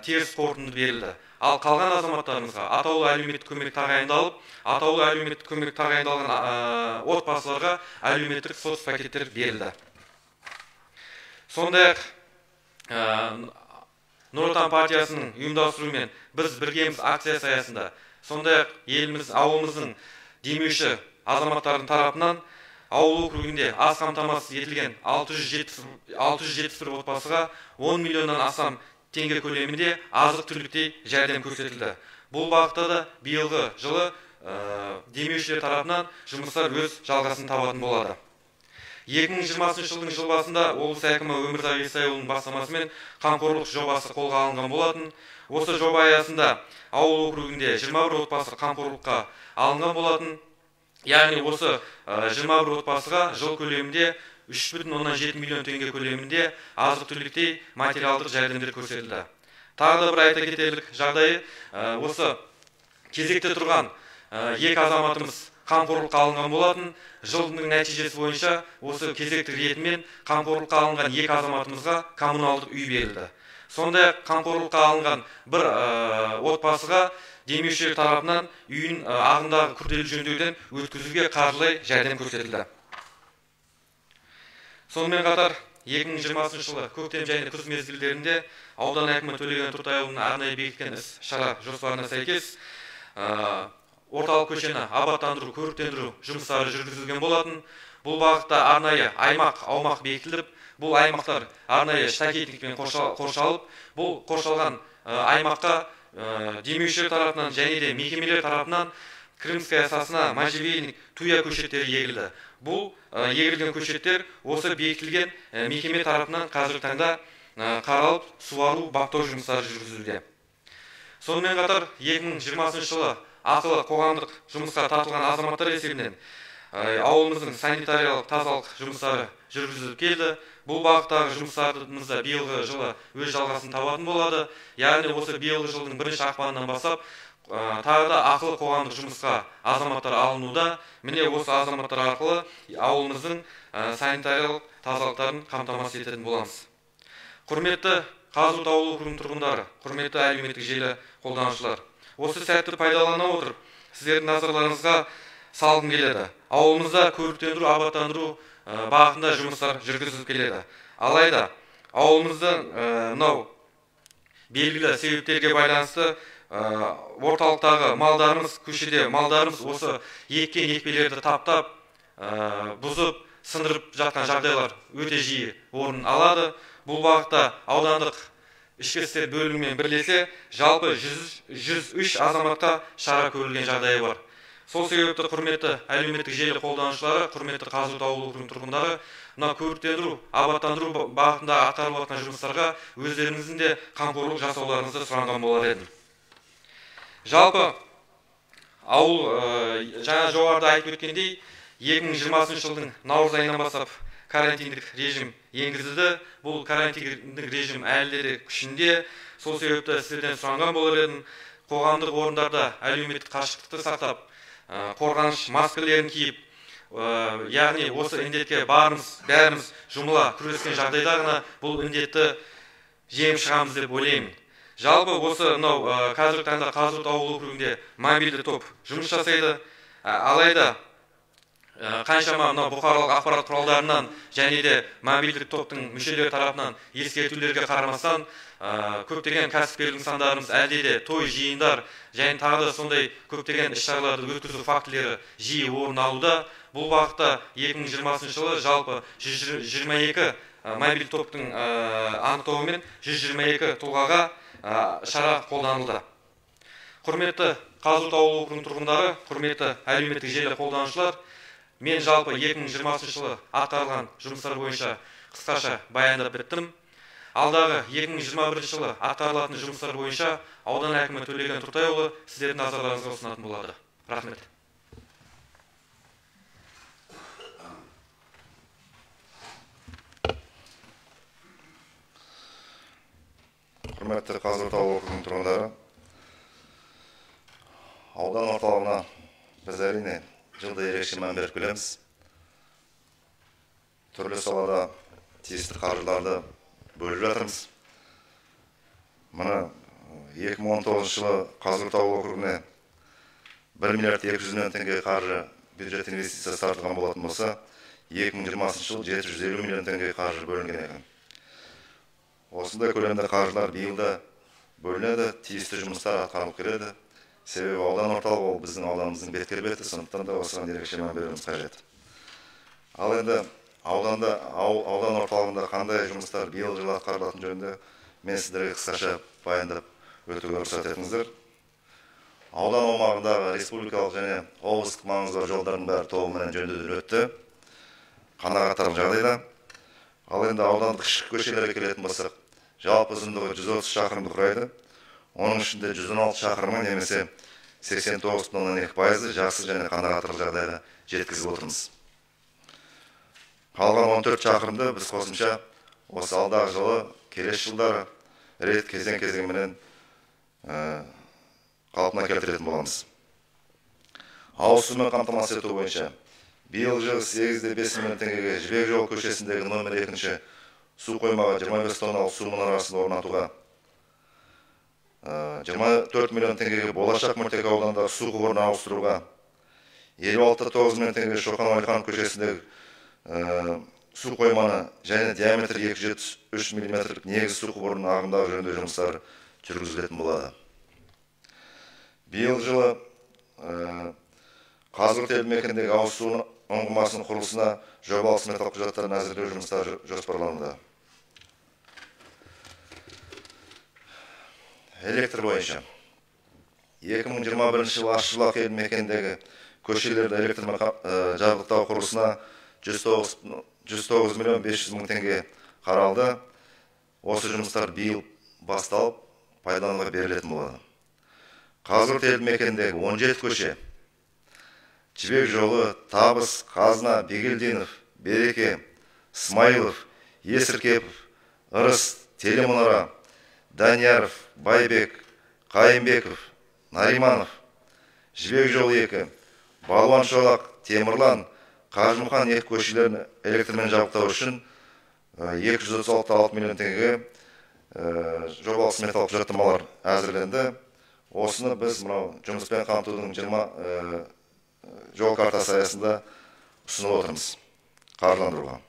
[SPEAKER 15] теріс қорытынды берілді. Ал қалған азаматтарымызға атаулы әлеуметтік көмек тағайындалып, атаулы әлеуметтік көмек тағайындалған отбасыларға әлеуметтік соцпакеттер берілді. Сондай-ақ Нұр Отан партиясының ұйымдастыруымен «Біз біргеміз» акциясы аясында, сондай-ақ еліміз, ауылымыздың демеуші азаматтарының тарапынан ауыл округінде аз қамтамасыз етілген 671 отбасыға 10 миллионнан астам теңге көлемінде азық-түліктей жәрдем көрсетілді. Бұл бағытта да биылғы жылы демеушілер тарапынан жұмыстар өз жалғасын табатын болады. 2020 жылдың жыл басында облыс әкімі Өмірзақ Исайұлының бастамасымен қамқорлық жобасы қолға алынған болатын. Осы жоба аясында ауыл округінде 21 отбасы қамқорлыққа алынған болатын. Яғни осы 21 отбасыға жыл көлемінде 3,7 миллион теңге көлемінде азық-түліктей материалдық жәрдемдер көрсетілді. Тағы да бір айта кетерлік жағдайы, осы кезекте тұрған екі азаматымыз қамқорлыққа алынған болатын. Жылдың нәтижесі бойынша осы кезекті ретімен қамқорлыққа алынған екі азаматымызға коммуналдық үй берілді. Сондай-ақ қамқорлыққа алынған бір отбасыға демеушілер тарапынан үйін ағымдағы күрделі жөндеуден өткізуге қаржылай жәрдем көрсетілді. Сонымен қатар 2020 жылы көктем және күз мезгілдерінде аудан әкімі Төлеген Тұртайұлының арнайы бекіткен іс-шара жоспарына сәйкес орталық көшені абаттандыру, көріктендіру жұмыстары жүргізілген болатын. Бұл бағытта арнайы аймақ, аумақ бекітіліп, бұл аймақтар арнайы штакетникпен қоршалып, бұл қоршалған аймаққа демеушілер тарапынан және де мекемелер тарапынан Крымская сосна, можжевельник, туя көшеттері егілді. Бұл егілген көшеттер осы бекітілген мекеме тарапынан қазіргі таңда қаралып, суару, баптау жұмыстары жүргізілуде. Сонымен қатар 2020 жылы ақылы қоғамдық жұмысқа тартылған азаматтар есебінен ауылымыздың санитариялық тазалық жұмыстары жүргізіліп келді. Бұл бағыттағы жұмыстарымыз да биылғы жылы өз жалғасын табатын болады. Яғни осы биылғы жылдың бірінші ақпанынан бастап тағы да ақылы қоғамдық жұмысқа азаматтар алынуда. Міне осы азаматтар арқылы ауылымыздың санитариялық тазалықтарын қамтамасыз ететін боламыз. Құрметті Қазығұрт ауыл округінің тұрғындары, құрметті әлеуметтік желі қолданушылар, осы сәтті пайдалана отырып, сіздердің назарларыңызға салғым келеді. Ауылымызда көріктендіру, абаттандыру бағытында жұмыстар жүргізіліп келеді. Алайда ауылымызда мынау белгілі себептерге байланысты орталықтағы малдарымыз, көшеде малдарымыз осы еккен екпелерді таптап, бұзып, сындырып жатқан жағдайлар өте жиі орын алады. Бұл бағытта аудандық ішкі істер бөлімімен бірлесе жалпы 103 азаматқа шара көрілген жағдайы бар. Сол себепті құрметті әлеуметтік желі қолданушылары, құрметті Қазығұрт ауыл округінің тұрғындары, мына көріктендіру, абаттандыру бағытында атқарылып жатқан жұмыстарға өздеріңіздің де қамқорлық жасауларыңызды сұранған болар едім. Жалпы ауыл жаңа жоғарыда айтып өткендей, 2020 жылдың наурыз айынан бастап карантиндік режим енгізілді. Бұл карантиндік режим әлі де күшінде. Сол себепті сіздерден сұранған болар едім, қоғамдық орындарда әлеуметтік қашықтықты сақтап, қорғаныш маскалерін киіп, яғни осы індетке барымыз, бәріміз жұмыла күрескен жағдайда ғана бұл індетті жеңіп шығамыз деп ойлаймын. Жалпы осы мынау қазіргі таңда Қазығұрт ауыл округінде мобильді топ жұмыс жасайды. Алайда қаншама мынау бұқаралық ақпарат құралдарынан және де мобильдік топтың мүшелері тарапынан ескертулерге қарамастан көптеген кәсіпкерлік нысандарымыз әлде де той, жиындар және тағы да сондай көптеген іс-шараларды өткізу фактілері жиі орын алуда. Бұл бағытта 2020 жылы жалпы 122 мобильді топтың анықтауымен 122 тұлғаға шара қолданылды. Құрметті Қазығұрт ауыл округінің тұрғындары, құрметті әлеуметтік желі қолданушылар, мен жалпы 2020 жылы атқарылған жұмыстар бойынша қысқаша баяндап біттім. Алдағы 2021 жылы атқарылатын жұмыстар бойынша аудан әкімі Төлеген Тұртайұлы сіздердің назарларыңызға ұсынатын болады. Рахмет.
[SPEAKER 3] Құрметті Қазығұрт ауыл округінің тұрғындары, аудан орталығына біз әрине жылда ерекше мән беріп келеміз. Түрлі салада тиісті қаржыларды бөліп жатырмыз. Мына 2019 жылы Қазығұрт ауыл округіне 1 миллиард 200 миллион теңге қаржы бюджет инвестициясы тартылған болатын болса, 2020 жылы 750 миллион теңге қаржы бөлінген екен. Осындай көлемді қаржылар биыл да бөлінеді, тиісті жұмыстар атқарылып келеді. Себебі аудан орталығы ол біздің ауданымыздың бет келбеті, сондықтан да осыған ерекше мән беруіміз қажет. Ал енді аудан орталығында қандай жұмыстар биыл жылы атқарылатын жөнінде мен сіздерге қысқаша баяндап өтуге рұқсат етіңіздер. Аудан аумағындағы республикалық және облыстық маңызы бар жолдардың бәрі толығымен жөндеуден өтті, қанағаттарлық жағдайда. Ал енді аудандық ішкі көшелерге келетін болсақ, жалпы ұзындығы 130 шақырымды құрайды. Оның ішінде 116 шақырымы немесе 89,2% жақсы және қанағаттарлық жағдайға жеткізіп отырмыз. Қалған 14 шақырымды біз қосымша осы алдағы жылы, келесі жылдары рет кезең-кезеңімен қалпына келтіретін боламыз. Ауыз сумен қамтамасыз ету бойынша биыл жылы 8,5 миллион теңгеге Жібек жолы көшесіндегі номер 2 су қоймаға 25 тонналық су мұнарасын орнатуға, 24 миллион теңгеге Болашақ мөлтек ауданында су құбырын ауыстыруға, 56,9 миллион теңгеге Шоқан Уәлиханов көшесіндегі су қойманы және диаметрі 273 мм негіз су құбырының ағымдағы жөндеу жұмыстары жүргізілетін болады. Биыл жылы Қазығұрт елді мекеніндегі ауыз су ұңғымасының құрылысына жобалық сметалық құжаттарын әзірлеу жұмыстары жоспарлануда. Электр бойынша 2021 жылы Ащыбұлақ елді мекеніндегі көшелерді электрмен жабдықтау құрылысына 109 миллион 500 мың теңге қаралды. Осы жұмыстар биыл басталып, пайдалануға берілетін болады. Қазығұрт елді мекеніндегі 17 көше Жібек жолы, Табыс, Қазына, Бегелдинов, Береке, Смайылов, Есіркепов, Ырыс, Телемұнара, Данияров, Байбек, Қайымбеков, Нариманов, Жібек жолы 2, Балуан Шолақ, Темірлан, Қажымұқан 2 көшелерін электрмен жабдықтау үшін 236 миллион теңгеге жобалық сметалық құжаттамалар әзірленді. Осыны біз мынау жұмыспен қамтудың 20 жол картасы аясында ұсынып отырмыз қаржыландыруға.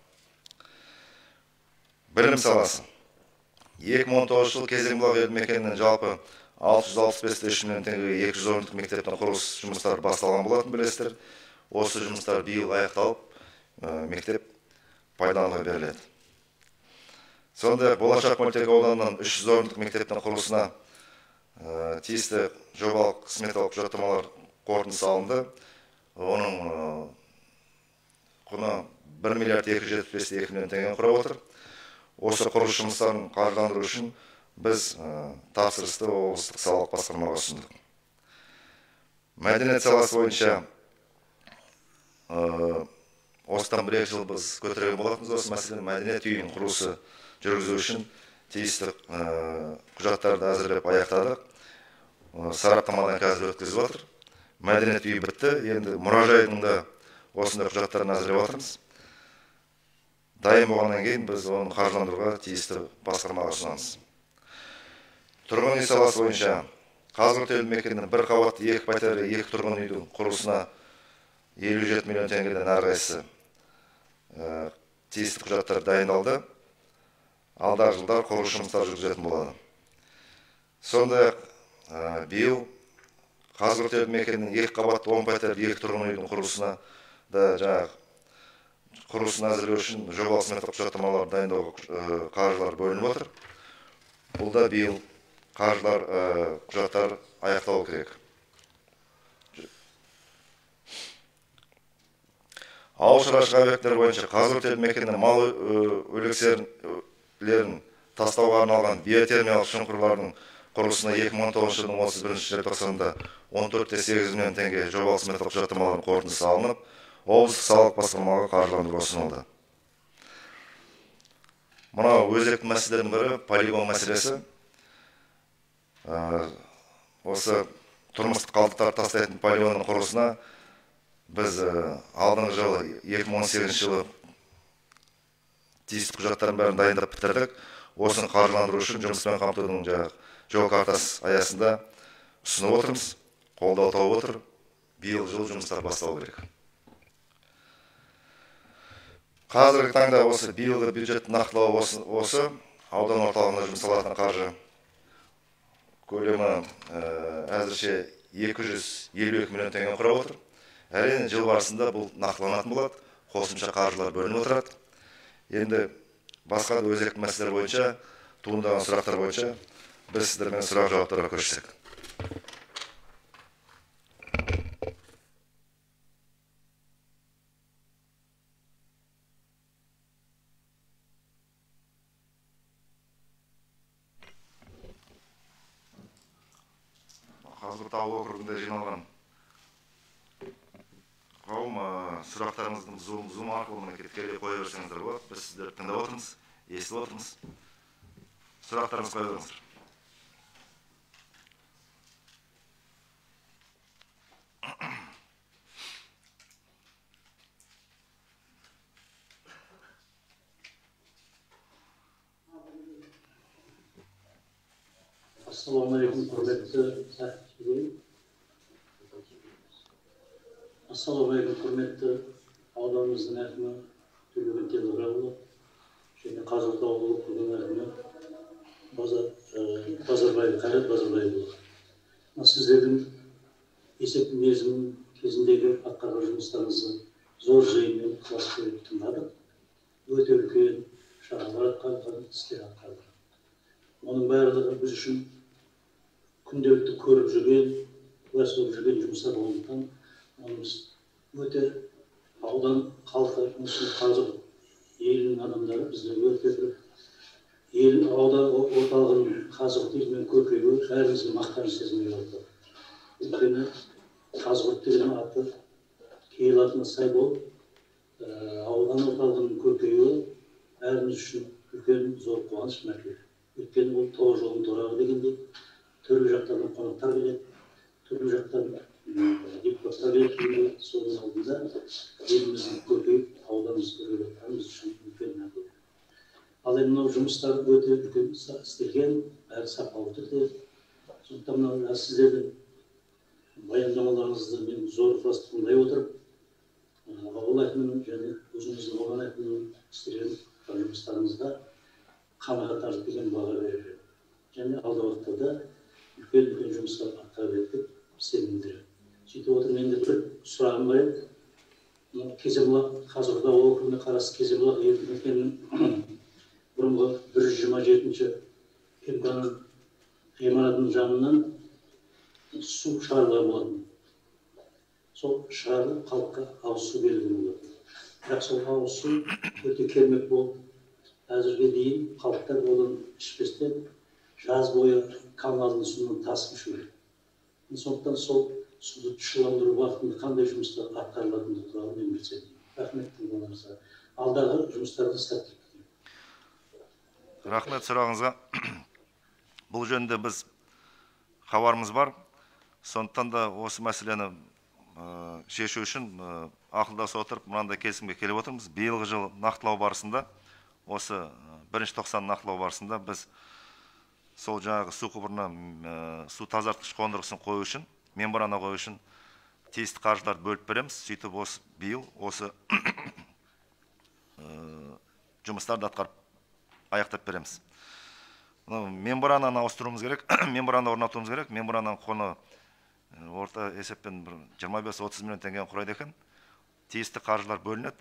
[SPEAKER 3] Білім саласы. 2019 жыл Кезеңбұлақ елді мекенінің жалпы 665,3 миллион теңгеге 200 орындық мектептің құрылыс жұмыстары басталған болатын, білесіздер. Осы жұмыстар биыл аяқталып, мектеп пайдалануға беріледі. Сондай-ақ Болашақ мөлтек ауданынан 300 орындық мектептің құрылысына тиісті жобалық сметалық құжаттамалар қорытындысы алынды. Оның құны 1 миллиард 275,2 миллион теңгені құрап отыр. Осы құрылыс жұмыстарын қаржыландыру үшін біз тапсырысты облыстық салалық басқармаға ұсындық. Мәдениет саласы бойынша осыдан 1-2 жыл біз көтерген болатынбыз осы мәселені. Мәдениет үйінің құрылысы жүргізу үшін тиісті құжаттарды әзірлеп аяқтадық. Сараптамадан қазір өткізіп отыр. Мәдениет үйі бітті. Енді мұражайдың да осындай құжаттарын әзірлеп жатырмыз. Дайын болғаннан кейін біз оны қаржыландыруға тиісті басқармаға ұсынамыз. Тұрғын үй саласы бойынша Қазығұрт елді мекенінің бір қабатты 2 пәтерлі 2 тұрғын үйдің құрылысына 57 миллион теңгеден әрқайсысы тиісті құжаттар дайындалды. Алдағы жылдар құрылыс жұмыстары жүргізілетін болады. Сондай-ақ биыл Қазығұрт елді мекенінің 2 қабатты 10 пәтерлі 2 тұрғын үйдің құрылысына да жаңағы құрылысын әзірлеу үшін жобалық сметалық құжаттамалар дайындауға қаржылар бөлініп отыр. Бұл да биыл қаржылар құжаттар аяқталу керек. Ауыл шаруашылығы объектілері бойынша Қазығұрт елді мекенінің мал өлекселерін тастауға арналған биотермиялық шұңқырлардың құрылысына 2019 жылдың 31 желтоқсанында 14,8 миллион теңге жобалық сметалық құжаттамалардың қорытындысы алынып, облыстық салалық басқармаға қаржыландыруға ұсынылды. Мынау өзекті мәселелердің бірі полигон мәселесі. Осы тұрмыстық қалдықтар тастайтын полигонның құрылысына біз алдыңғы жылы 2018 жылы тиісті құжаттардың бәрін дайындап бітірдік. Осыны қаржыландыру үшін жұмыспен қамтудың жол картасы аясында ұсынып отырмыз, қолдау тауып отыр. Биыл жыл жұмыстар басталу керек. Қазіргі таңда осы биылғы бюджет нақтылау осы аудан орталығында жұмсалатын қаржы көлемі әзірше 252 миллион теңгені құрап отыр. Әрине жыл барысында бұл нақтыланатын болады, қосымша қаржылар бөлініп отырады. Енді басқа да өзекті мәселелер бойынша, туындаған сұрақтар бойынша біз сіздермен сұрақ жауаптарға көшсек. Қазығұрт ауыл округінде жиналған қауым, сұрақтарыңызды Zoom арқылы мінекей тікелей қоя берсеңіздер болады. Біз сіздерді тыңдап отырмыз, естіп отырмыз. Сұрақтарыңызды қоя беріңіздер.
[SPEAKER 16] Ассалаумағалейкум, құрметті Ассалаумағалейкум, құрметті ауданымыздың әкімі Төлеген Телғарұлы және Қазығұрт ауыл округінің әкімі Базарбаев Қайрат Базарбаевұлы. Сіздердің есеп мерзімі кезіндегі атқарған жұмыстарыңызды зор жиынмен ықылас қойып тыңдадық. Өте үлкен шаралар атқарылған, істер атқарылды. Оның барлығы біз үшін күнделікті көріп жүрген, куәсі болып жүрген жұмыстар болғандықтан, оны біз өте аудан халқы, Қазығұрт елінің адамдары бізді өте бір ел аудан орталығының Қазығұрт елімен көркеюі бәрімізге мақтаныш сезімге алды. Өйткені Қазығұрт деген аты киелі атына сай болып, аудан орталығының көркеюі бәріміз үшін үлкен зор қуаныш мәртебе. Өйткені ол тоғыз жолдың торабы дегендей, түрлі жақтардан қонақтар келеді, түрлі жақтан депутаттар келеді. Соның алдында еліміздің көркейіп, ауданымыз көркейіп жатқаны біз үшін үлкен мәртебе. Ал енді мынау жұмыстар өте үлкен істелген, бәрі сапалы түрде. Сондықтан мына сіздердің баяндамаларыңызды мен зор ықылас тыңдай отырып, ауыл әкімінің және өзіңіздің аудан әкімінің істеген жұмыстарыңызға қанағаттандырып деген баға берер едім. Және алдағы уақытта үлкен-үлкен жұмыстар атқара береді деп сенімдірем. Сөйтіп отырып менде бір сұрағым бар еді. Кезебұлақ, Қазығұрт ауыл округіне қарасты Кезебұлақ елді мекенінің бұрынғы 127-ші МК-ның ғимаратының жанынан су шығарылған болатын. Сол шығарылып халыққа ауыз су берілген болатын. Бірақ сол ауыз су өте кермек болып, әзірге дейін халықтар одан ішпестен жаз бойы каналдың суынан тасып ішу керек. Сондықтан сол суды тұщыландыру бағытында қандай жұмыстар атқарылатыны туралы мен білсем. Рахмет тыңдағаныңызға. Алдағы жұмыстарды сәттілік тілеймін.
[SPEAKER 3] Рахмет сұрағыңызға. Бұл жөнінде біз хабарымыз бар. Сондықтан да осы мәселені шешу үшін ақылдаса отырып мынандай келісімге келіп отырмыз. Биылғы жыл нақтылау барысында, осы бірінші тоқсан нақтылау барысында біз сол жаңағы су құбырына су тазартқыш қондырғысын қою үшін, мембрана қою үшін тиісті қаржыларды бөліп береміз. Сөйтіп осы биыл осы жұмыстарды атқарып аяқтап береміз. Мембрананы ауыстыруымыз керек, мембрана орнатуымыз керек. Мембрананың құны орта есеппен 25-30 миллион теңгені құрайды екен. Тиісті қаржылар бөлінеді,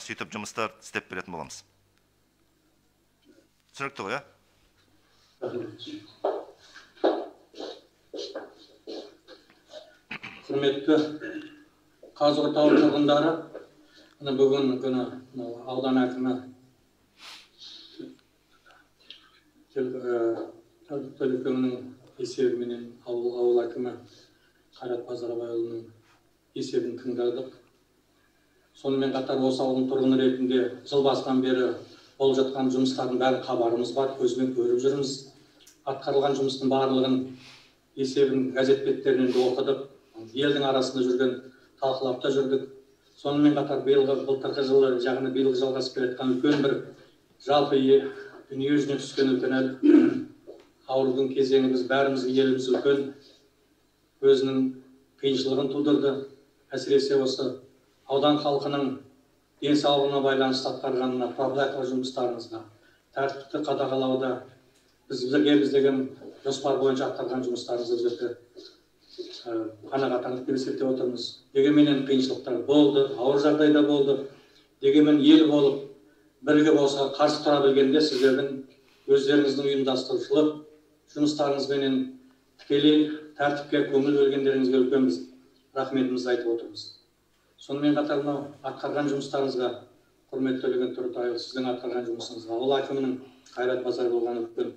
[SPEAKER 3] сөйтіп жұмыстар істеп беретін боламыз. Түсінікті ғой, ә?
[SPEAKER 17] Құрметті Қазығұрт ауыл тұрғындары, бүгін күні аудан әкімі Төлекеңнің есебіменен ауыл әкімі Қайрат Базарбайұлының есебін тыңдадық. Сонымен қатар осы ауылдың тұрғыны ретінде жыл басынан бері болып жатқан жұмыстардың бәрін хабарымыз бар, көзбен көріп жүрміз. Атқарылған жұмыстың барлығын есебін газет беттерінен де оқыдық, елдің арасында жүрген талқылап та жүрдік. Сонымен қатар биылғы былтырғы жылы, яғни биылғы жалғасып келе жатқан үлкен бір жалпы дүние жүзіне түскен үлкен аурудың кезеңі біз бәрімізге еліміз үлкен өзінің қиыншылығын тудырды. Әсіресе осы аудан халқының денсаулығына байланысты атқарғанына, профилактикалық жұмыстарымызға, тәртіпті қадағалауда біз бірге жоспар бойынша атқарған жұмыстарымызды өте қанағаттандық деп есептеп отырмыз. Дегенменен қиыншылықтар болды, ауыр жағдайда болды. Дегенмен ел болып бірге болса қарсы тұра білгенде сіздердің өздеріңіздің ұйымдастырушылық жұмыстарыңызбенен тікелей тәртіпке көңіл бөлгендеріңізге үлкен біз рахметімізді айтып отырмыз. Сонымен қатар мынау атқарған жұмыстарыңызға, құрметті Төлеген Тұртайұлы, сіздің атқарған жұмысыңызға, ауыл әкімінің Қайрат Базарбайұлы үлкен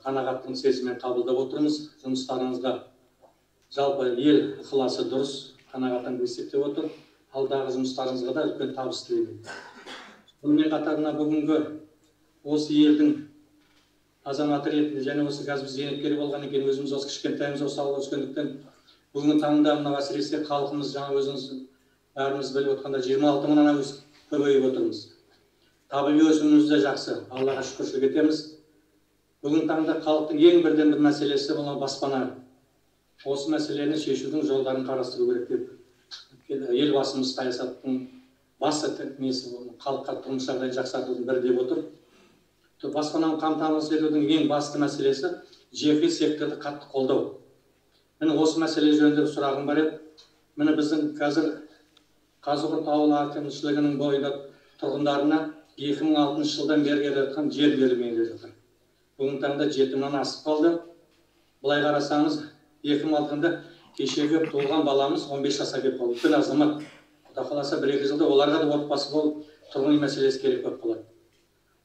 [SPEAKER 17] қанағаттың сезіммен қабылдап отырмыз. Жұмыстарыңызға жалпы ел ықыласы дұрыс, қанағаттанып есептеп отыр. Алдағы жұмыстарыңызға да үлкен табыс тілеймін. Сонымен қатар мына бүгінгі осы елдің азаматы ретінде және осы қазір біз зейнеткер болғаннан кейін өзіміз осы кішкентайымыз осы ауылда өскендіктен бүгінгі таңда мына әсіресе халқымыз жаңа өзіңіз бәріміз біліп отқанда 26 мыңнан көбейіп отырмыз. Табиғи өсіміміз де жақсы, Аллаға шүкіршілік етеміз. Бүгінгі таңда халықтың ең бірден бір мәселесі бұл баспана. Осы мәселені шешудің жолдарын қарастыру керек деп елбасымыз саясаттың басты несі халыққа тұрмыс жағдайын жақсартудың бірі деп отыр. Баспананы қамтамасыз етудің ең басты мәселесі жеке секторды қатты қолдау. Міне осы мәселе жөнінде сұрағым бар еді. Міне біздің қазір Қазығұрт ауылы әкімшілігінің бойында тұрғындарына 2006 жылдан бері келе жатқан жер берілмей келе жатыр. Бүгінгі таңда 7 мыңнан асып қалды. Былай қарасаңыз, 2006-да кешегі туылған баламыз 15 жасқа келіп қалды. Үлкен азамат. Құда қаласа 1-2 жылда оларға да отбасы болып тұрғын үй мәселесі керек болып қалады.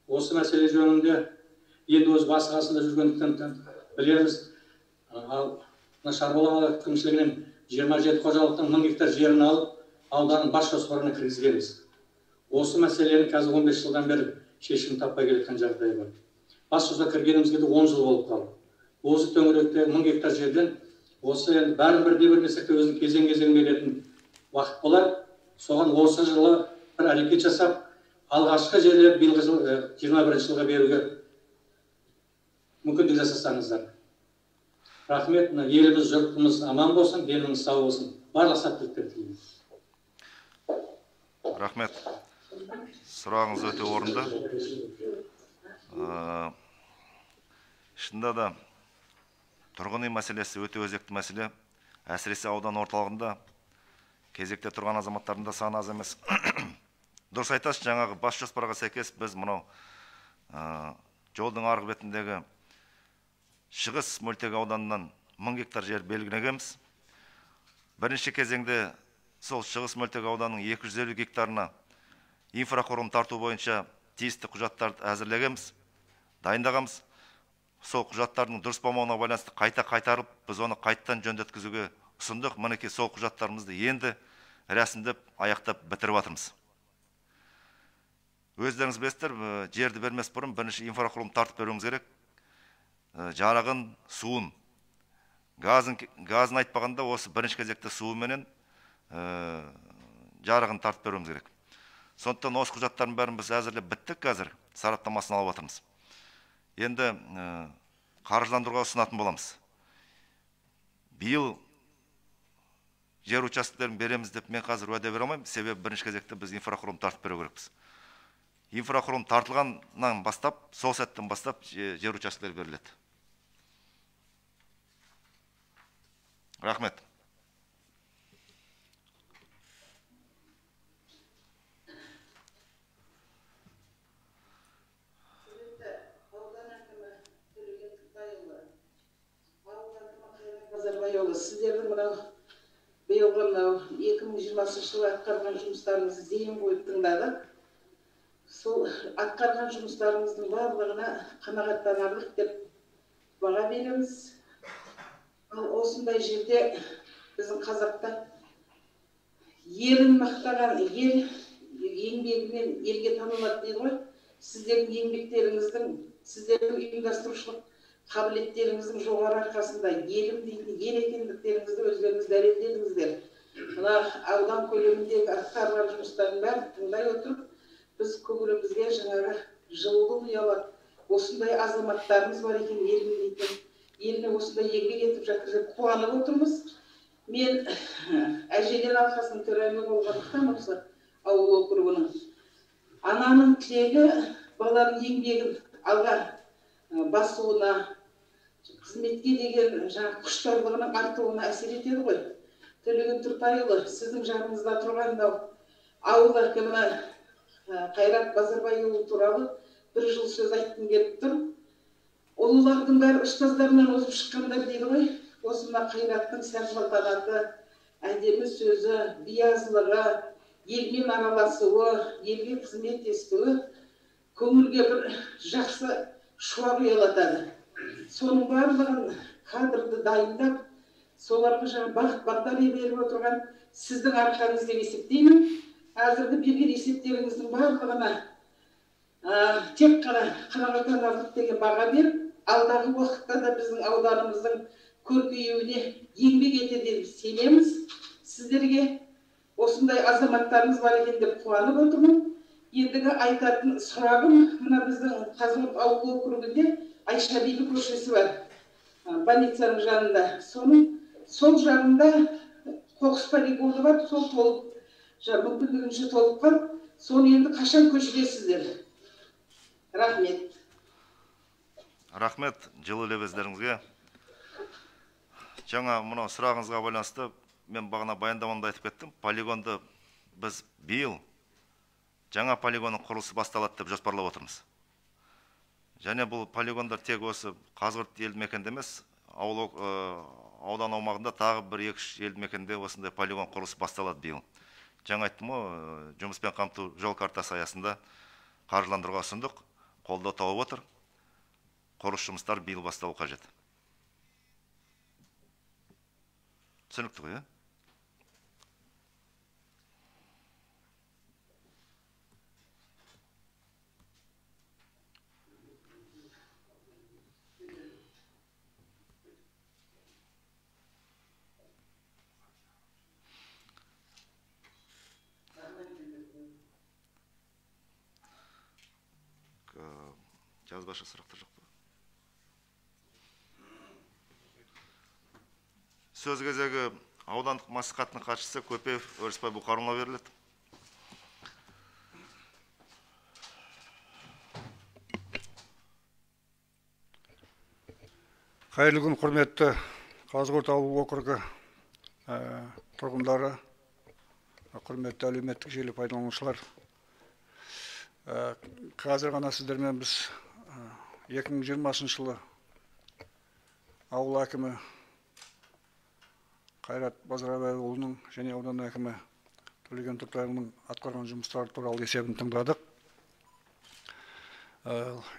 [SPEAKER 17] Осы мәселе жөнінде енді өз басы қасында жүргендіктен білеміз. Ал шаруалар әкімшілігінен 27 қожалықтың 1000 гектар жерін алып, ауданның бас жоспарына кіргізгенбіз. Осы мәселені қазір 15 жылдан бері шешім таппай келе жатқан жағдай бар. Бас жоспарға кіргенімізге де 10 жыл болып қалды. Осы төңіректе 1000 гектар жерден осы енді бәрін бірдей бермесек те өзінің кезең-кезең беретін уақыт болар. Соған осы жылы бір әрекет жасап, алғашқы жерлер биылғы жыл 21 жылға беруге мүмкіндік жасасаңыздар. Рахмет, мына еліміз, жұртымыз аман болсын, деніңіз сау болсын. Барлық сәттіліктер тілеймін.
[SPEAKER 3] Рахмет. Сұрағыңыз өте орынды. Шынында да тұрғын үй мәселесі өте өзекті мәселе. Әсіресе аудан орталығында кезекте тұрған азаматтардың да саны аз емес. Дұрыс айтасыз, жаңағы бас жоспарға сәйкес біз мынау жолдың арғы бетіндегі Шығыс мөлтек ауданынан 1000 гектар жер белгілегенбіз. Бірінші кезеңде сол Шығыс мөлтек ауданының 250 гектарына инфрақұрылым тарту бойынша тиісті құжаттарды әзірлегенбіз, дайындағанбыз. Сол құжаттардың дұрыс болмауына байланысты қайта қайтарып, біз оны қайтадан жөндеткізуге ұсындық. Мінекей сол құжаттарымызды енді рәсімдеп, аяқтап бітіріп жатырмыз. Өздеріңіз білесіздер, жерді бермес бұрын бірінші инфрақұрылым тартып беруіміз керек. Жарығын, суын, газын айтпағанда осы бірінші кезекте суы менен жарығын тартып беруіміз керек. Сондықтан осы құжаттардың бәрін біз әзірлеп біттік, қазір сараптамасын алып жатырмыз. Енді қаржыландыруға ұсынатын боламыз. Биыл жер учаскелерін береміз деп мен қазір уәде бере алмаймын, себебі бірінші кезекте біз инфрақұрылым тартып беру керекпіз. Инфрақұрылым тартылғаннан бастап, сол сәттен бастап жер учаскелері беріледі. Рахмет.
[SPEAKER 18] Базарбайұлы, сіздердің мынау биылғы мынау 2020 жылы атқарған жұмыстарыңызды зейін қойып тыңдадық. Сол атқарған жұмыстарыңыздың барлығына қанағаттанарлық деп баға береміз. Ал осындай жерде біздің қазақта елін мақтаған ел еңбегімен елге танылады дейді ғой. Сіздердің еңбектеріңіздің, сіздердің ұйымдастырушылық қабілеттеріңіздің жоғары арқасында елім дейтін ел екендіктеріңізді өздеріңіз дәлелдедіңіздер. Мына аудан көлеміндегі атқарылған жұмыстардың бәрін тыңдай отырып, біз көңілімізге жаңағы жылулық ұялады. Осындай азаматтарымыз бар екен, елім дейтін, еліне осындай еңбек етіп жатыр деп қуанып отырмыз. Мен әжелер алқасының төрайымы болғандықтан осы ауыл округінің ананың тілегі баланың еңбегін алға басуына, қызметке деген жаңа құштарлығының артуына әсер етеді ғой. Төлеген Тұртайұлы, сіздің жаныңызда тұрған ауыл әкімі Қайрат Базарбайұлы туралы бір жыл сөз айтқым келіп тұр. Ұлылардың бәрі ұстаздарынан озып шыққандар дейді ғой. Осы мына Қайраттың сән салтанаты, әдемі сөзі, биязылығы, елмен араласуы, елге қызмет етуі көңілге бір жақсы шуақ ұялатады. Соның барлығын кадрды дайындап, соларға жаңа бағыт бағдар беріп отырған сіздің арқаңыз деп есептеймін. Қазіргі берген есептеріңіздің барлығына тек қана қанағаттанарлық деген баға беріп, алдағы уақытта да біздің ауданымыздың көркеюіне еңбек етеді деп сенеміз. Сіздерге осындай азаматтарымыз бар екен деп қуанып отырмын. Ендігі айтатын сұрағым, мына біздің Қазығұрт ауыл округінде Айша бибі көшесі бар, больницаның жанында. Соның сол жағында қоқыс полигоны бар, сол толып, мүмкіндігінше толып қалды. Соны енді қашан көшіресіздер? Рахмет.
[SPEAKER 3] Рахмет жылы лебіздеріңізге. Жаңа мынау сұрағыңызға байланысты мен бағана баяндамамда айтып кеттім. Полигонды біз биыл жаңа полигонның құрылысы басталады деп жоспарлап отырмыз. Және бұл полигондар тек осы Қазығұрт елді мекенінде емес, ауыл аудан аумағында тағы бір 2-3 елді мекенде осындай полигон құрылысы басталады биыл. Жаңа айттым ғой, жұмыспен қамту жол картасы аясында қаржыландыруға ұсындық, қолдау тауып отыр. Құрылыс жұмыстары биыл басталу қажет. Түсінікті ғой, ә? Жазбаша сұрақтар жоқ па? Сөз кезегі аудандық мәслихаттың хатшысы Көпеев Өрісбай Бұқарұлына беріледі.
[SPEAKER 13] Қайырлы күн, құрметті Қазығұрт ауыл округі тұрғындары, құрметті әлеуметтік желі пайдаланушылар. Қазір ғана сіздермен біз 2020 жылы ауыл әкімі Қайрат Базарабайұлының және аудан әкімі Төлеген Тұртайұлының атқарған жұмыстары туралы есебін тыңдадық.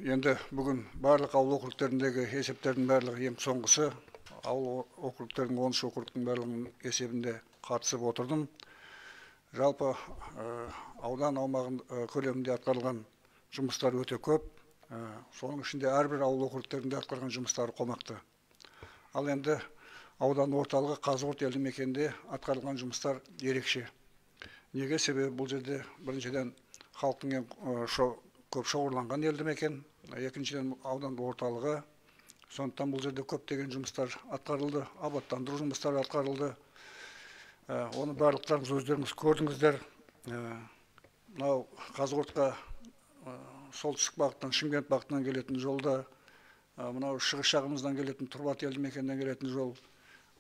[SPEAKER 13] Енді бүгін барлық ауыл округтеріндегі есептердің барлығы ең соңғысы. Ауыл округтерінің 13 округтың барлығының есебінде қатысып отырдым. Жалпы аудан аумағын көлемінде атқарылған жұмыстар өте көп. Соның ішінде әрбір ауыл округтерінде атқарған жұмыстары қомақты. Ал енді аудан орталығы Қазығұрт елді мекенінде атқарылған жұмыстар ерекше. Неге? Себебі бұл жерде біріншіден халықтың ең көп шоғырланған елді мекен, екіншіден аудан орталығы. Сондықтан бұл жерде көптеген жұмыстар атқарылды, абаттандыру жұмыстары атқарылды. Оны барлықтарыңыз өздеріңіз көрдіңіздер. Мынау Қазығұртқа солтүстік бағыттан, Шымкент бағытынан келетін жолда, мынау шығыс жағымыздан келетін Тұрбат елді мекенінен келетін жол,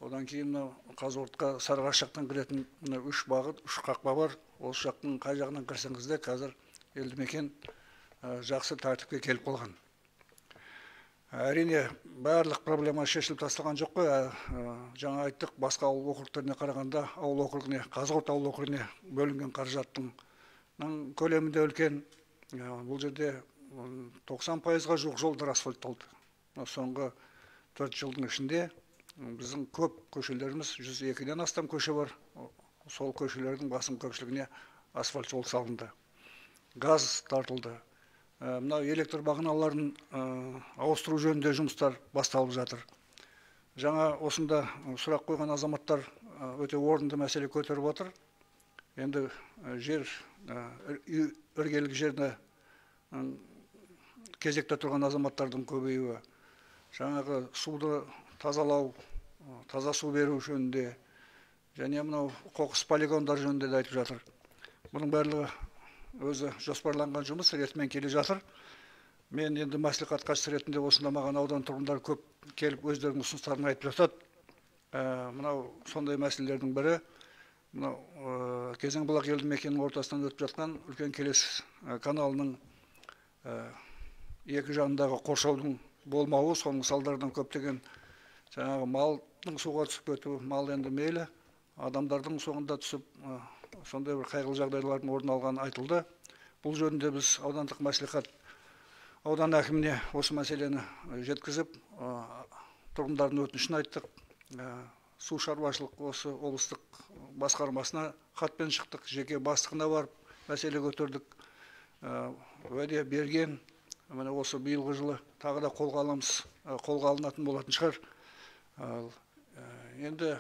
[SPEAKER 13] одан кейін мынау Қазығұртқа Сарыағаш жақтан кіретін мына үш бағыт, үш қақпа бар. Осы жақтың қай жағынан кірсеңіз де қазір елді мекен жақсы тәртіпке келіп қалған. Әрине, барлық проблема шешіліп тасталған жоқ қой. Жаңа айттық, басқа ауыл округтеріне қарағанда ауыл округіне, Қазығұрт ауыл округіне бөлінген қаражаттың көлемі де үлкен. Бұл жерде 90%-ға жуық жолдар асфальтталды. Соңғы 4 жылдың ішінде біздің көп көшелеріміз, 102-ден астам көше бар. Сол көшелердің басым көпшілігіне асфальт жол салынды. Газ тартылды. Мынау электр бағаналарын ауыстыру жөнінде жұмыстар басталып жатыр. Жаңа осында сұрақ қойған азаматтар өте орынды мәселе көтеріп отыр. Енді жер, іргелік жеріне кезекте тұрған азаматтардың көбеюі, жаңағы суды тазалау, таза су беру жөнінде және мынау қоқыс полигондар жөнінде де айтып жатыр. Бұның барлығы өзі жоспарланған жұмыс, ретімен келе жатыр. Мен енді мәслихат хатшысы ретінде осында маған аудан тұрғындары көп келіп өздерінің ұсыныстарын айтып жатады. Мынау сондай мәселелердің бірі, мынау Кезеңбұлақ елді мекенінің ортасынан өтіп жатқан үлкен Келес каналының екі жағындағы қоршаудың болмауы, соның салдарынан көптеген жаңағы малдың суға түсіп кетуі, мал енді мейлі, адамдардың соңында түсіп сондай бір қайғылы жағдайлардың орын алғаны айтылды. Бұл жөнінде біз аудандық мәслихат аудан әкіміне осы мәселені жеткізіп, тұрғындардың өтінішін айттық. Су шаруашылық осы облыстық басқармасына хатпен шықтық, жеке бастығына барып мәселе көтердік. Уәде берген, міне осы биылғы жылы тағы да қолға аламыз, қолға алынатын болатын шығар. Енді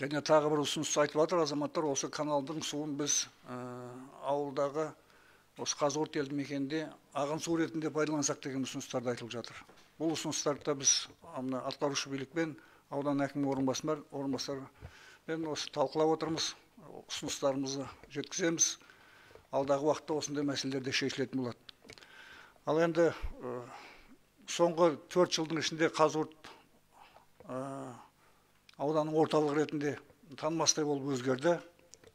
[SPEAKER 13] және тағы бір ұсыныс айтып жатыр азаматтар, осы каналдың суын біз ауылдағы осы Қазығұрт елді мекенінде ағын су ретінде пайдалансақ деген ұсыныстар да айтылып жатыр. Бұл ұсыныстарды да біз атқарушы билікпен, аудан әкімінің орынбасарымен осы талқылап отырмыз, ұсыныстарымызды жеткіземіз. Алдағы уақытта осындай мәселелер де шешілетін болады. Ал енді соңғы 4 жылдың ішінде Қазығұрт ауданның орталығы ретінде танымастай болып өзгерді.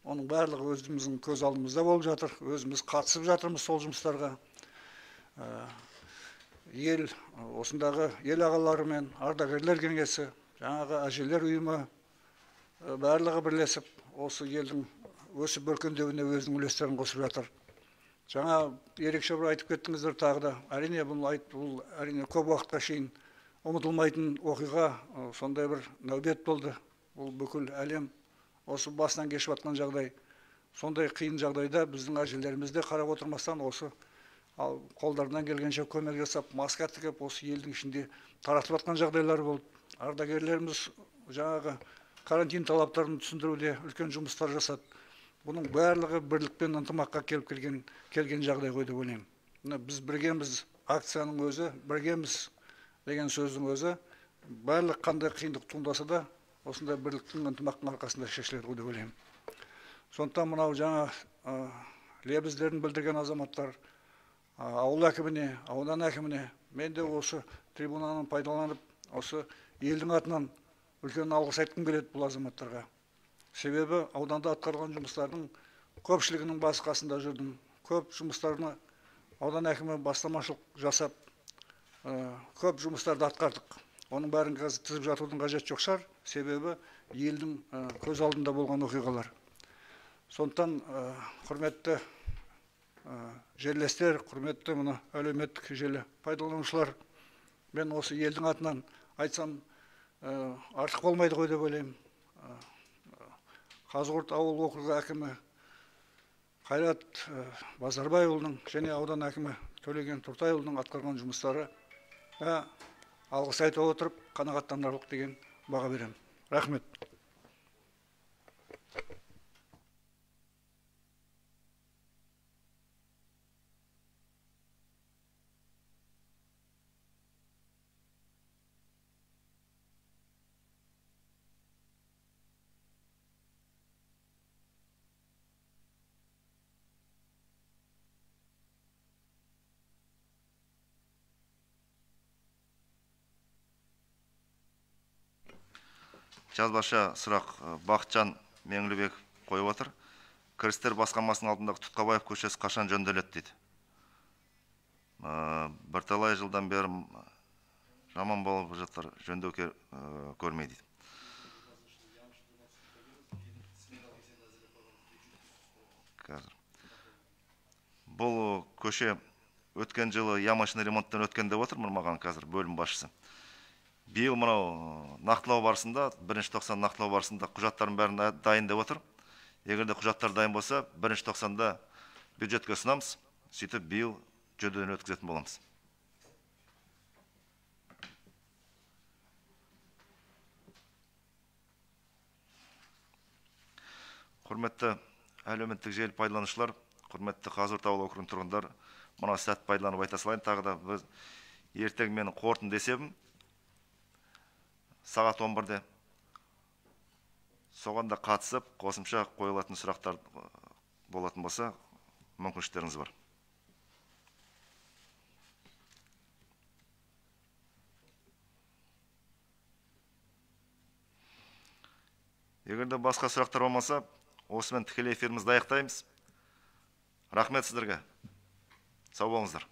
[SPEAKER 13] Оның барлығы өзіміздің көз алдымызда болып жатыр, өзіміз қатысып жатырмыз сол жұмыстарға. Ел, осындағы ел ағалары мен ардагерлер кеңесі, жаңағы әжелер ұйымы барлығы бірлесіп осы елдің өсіп өркендеуіне өзінің үлестерін қосып жатыр. Жаңа ерекше бір айтып кеттіңіздер тағы да. Әрине бұл әрине көп уақытқа шейін ұмытылмайтын оқиға, сондай бір нәубет болды. Бұл бүкіл әлем осы басынан кешіп жатқан жағдай. Сондай қиын жағдайда біздің әжелеріміз де қарап отырмастан осы қолдарынан келгенше көмек жасап, маска тігіп, осы елдің ішінде таратылып жатқан жағдайлар болды. Ардагерлеріміз жаңағы карантин талаптарын түсіндіруде үлкен жұмыстар жасады. Бұның барлығы бірлік пен ынтымаққа келіп келген жағдай ғой деп ойлаймын. Мына біз біргеміз акцияның өзі, біргеміз деген сөздің өзі барлық қандай қиындық туындаса да
[SPEAKER 19] осындай бірліктің, ынтымақтың арқасында шешіледі ғой деп ойлаймын. Сондықтан мынау жаңа лебіздерін білдірген азаматтар, ауыл әкіміне, аудан әкіміне, мен де осы трибунаны пайдаланып, осы елдің атынан үлкен алғыс айтқым келеді бұл азаматтарға. Себебі ауданда атқарылған жұмыстардың көпшілігінің басы қасында жүрдім. Көп жұмыстарына аудан әкімі бастамашылық жасап, көп жұмыстарды атқардық. Оның бәрін қазір тізіп жатудың қажеті жоқ шығар, себебі елдің көз алдында болған оқиғалар. Сондықтан құрметті жерлестер, құрметті мына әлеуметтік желі пайдаланушылар, мен осы елдің атынан айтсам артық болмайды ғой деп ойлаймын. Қазығұрт ауыл округі әкімі Қайрат Базарбайұлының және аудан әкімі Төлеген Тұртайұлының атқарған жұмыстары алғыс айта отырып, қанағаттанарлық деген баға беремін. Рахмет.
[SPEAKER 3] Жазбаша сұрақ Бақытжан Меңлібеков қойып отыр. Кірістер басқармасының алдындағы Тұтқабаев көшесі қашан жөнделеді дейді. Бірталай жылдан бері жаман болып жатыр, жөндеу көрмей дейді. Қазір. Бұл көше өткен жылы ямочный ремонттан өткен деп отыр маған қазір бөлім басшысы. Биыл мынау нақтылау барысында, бірінші тоқсан нақтылау барысында құжаттардың бәрін дайын деп отыр. Егер де құжаттар дайын болса, бірінші тоқсанда бюджетке ұсынамыз, сөйтіп биыл жөндеуден өткізетін боламыз. Құрметті әлеуметтік желі пайдаланушылар, құрметті Қазығұрт ауыл округінің тұрғындары, мынау сәт пайдаланып айта салайын, тағы да біз ертең менің қорытынды есебім сағат 11-де, соған да қатысып, қосымша қойылатын сұрақтар болатын болса, мүмкіншіліктеріңіз бар. Егер де басқа сұрақтар болмаса, осымен тікелей эфирімізді аяқтаймыз. Рахмет сіздерге. Сау болыңыздар.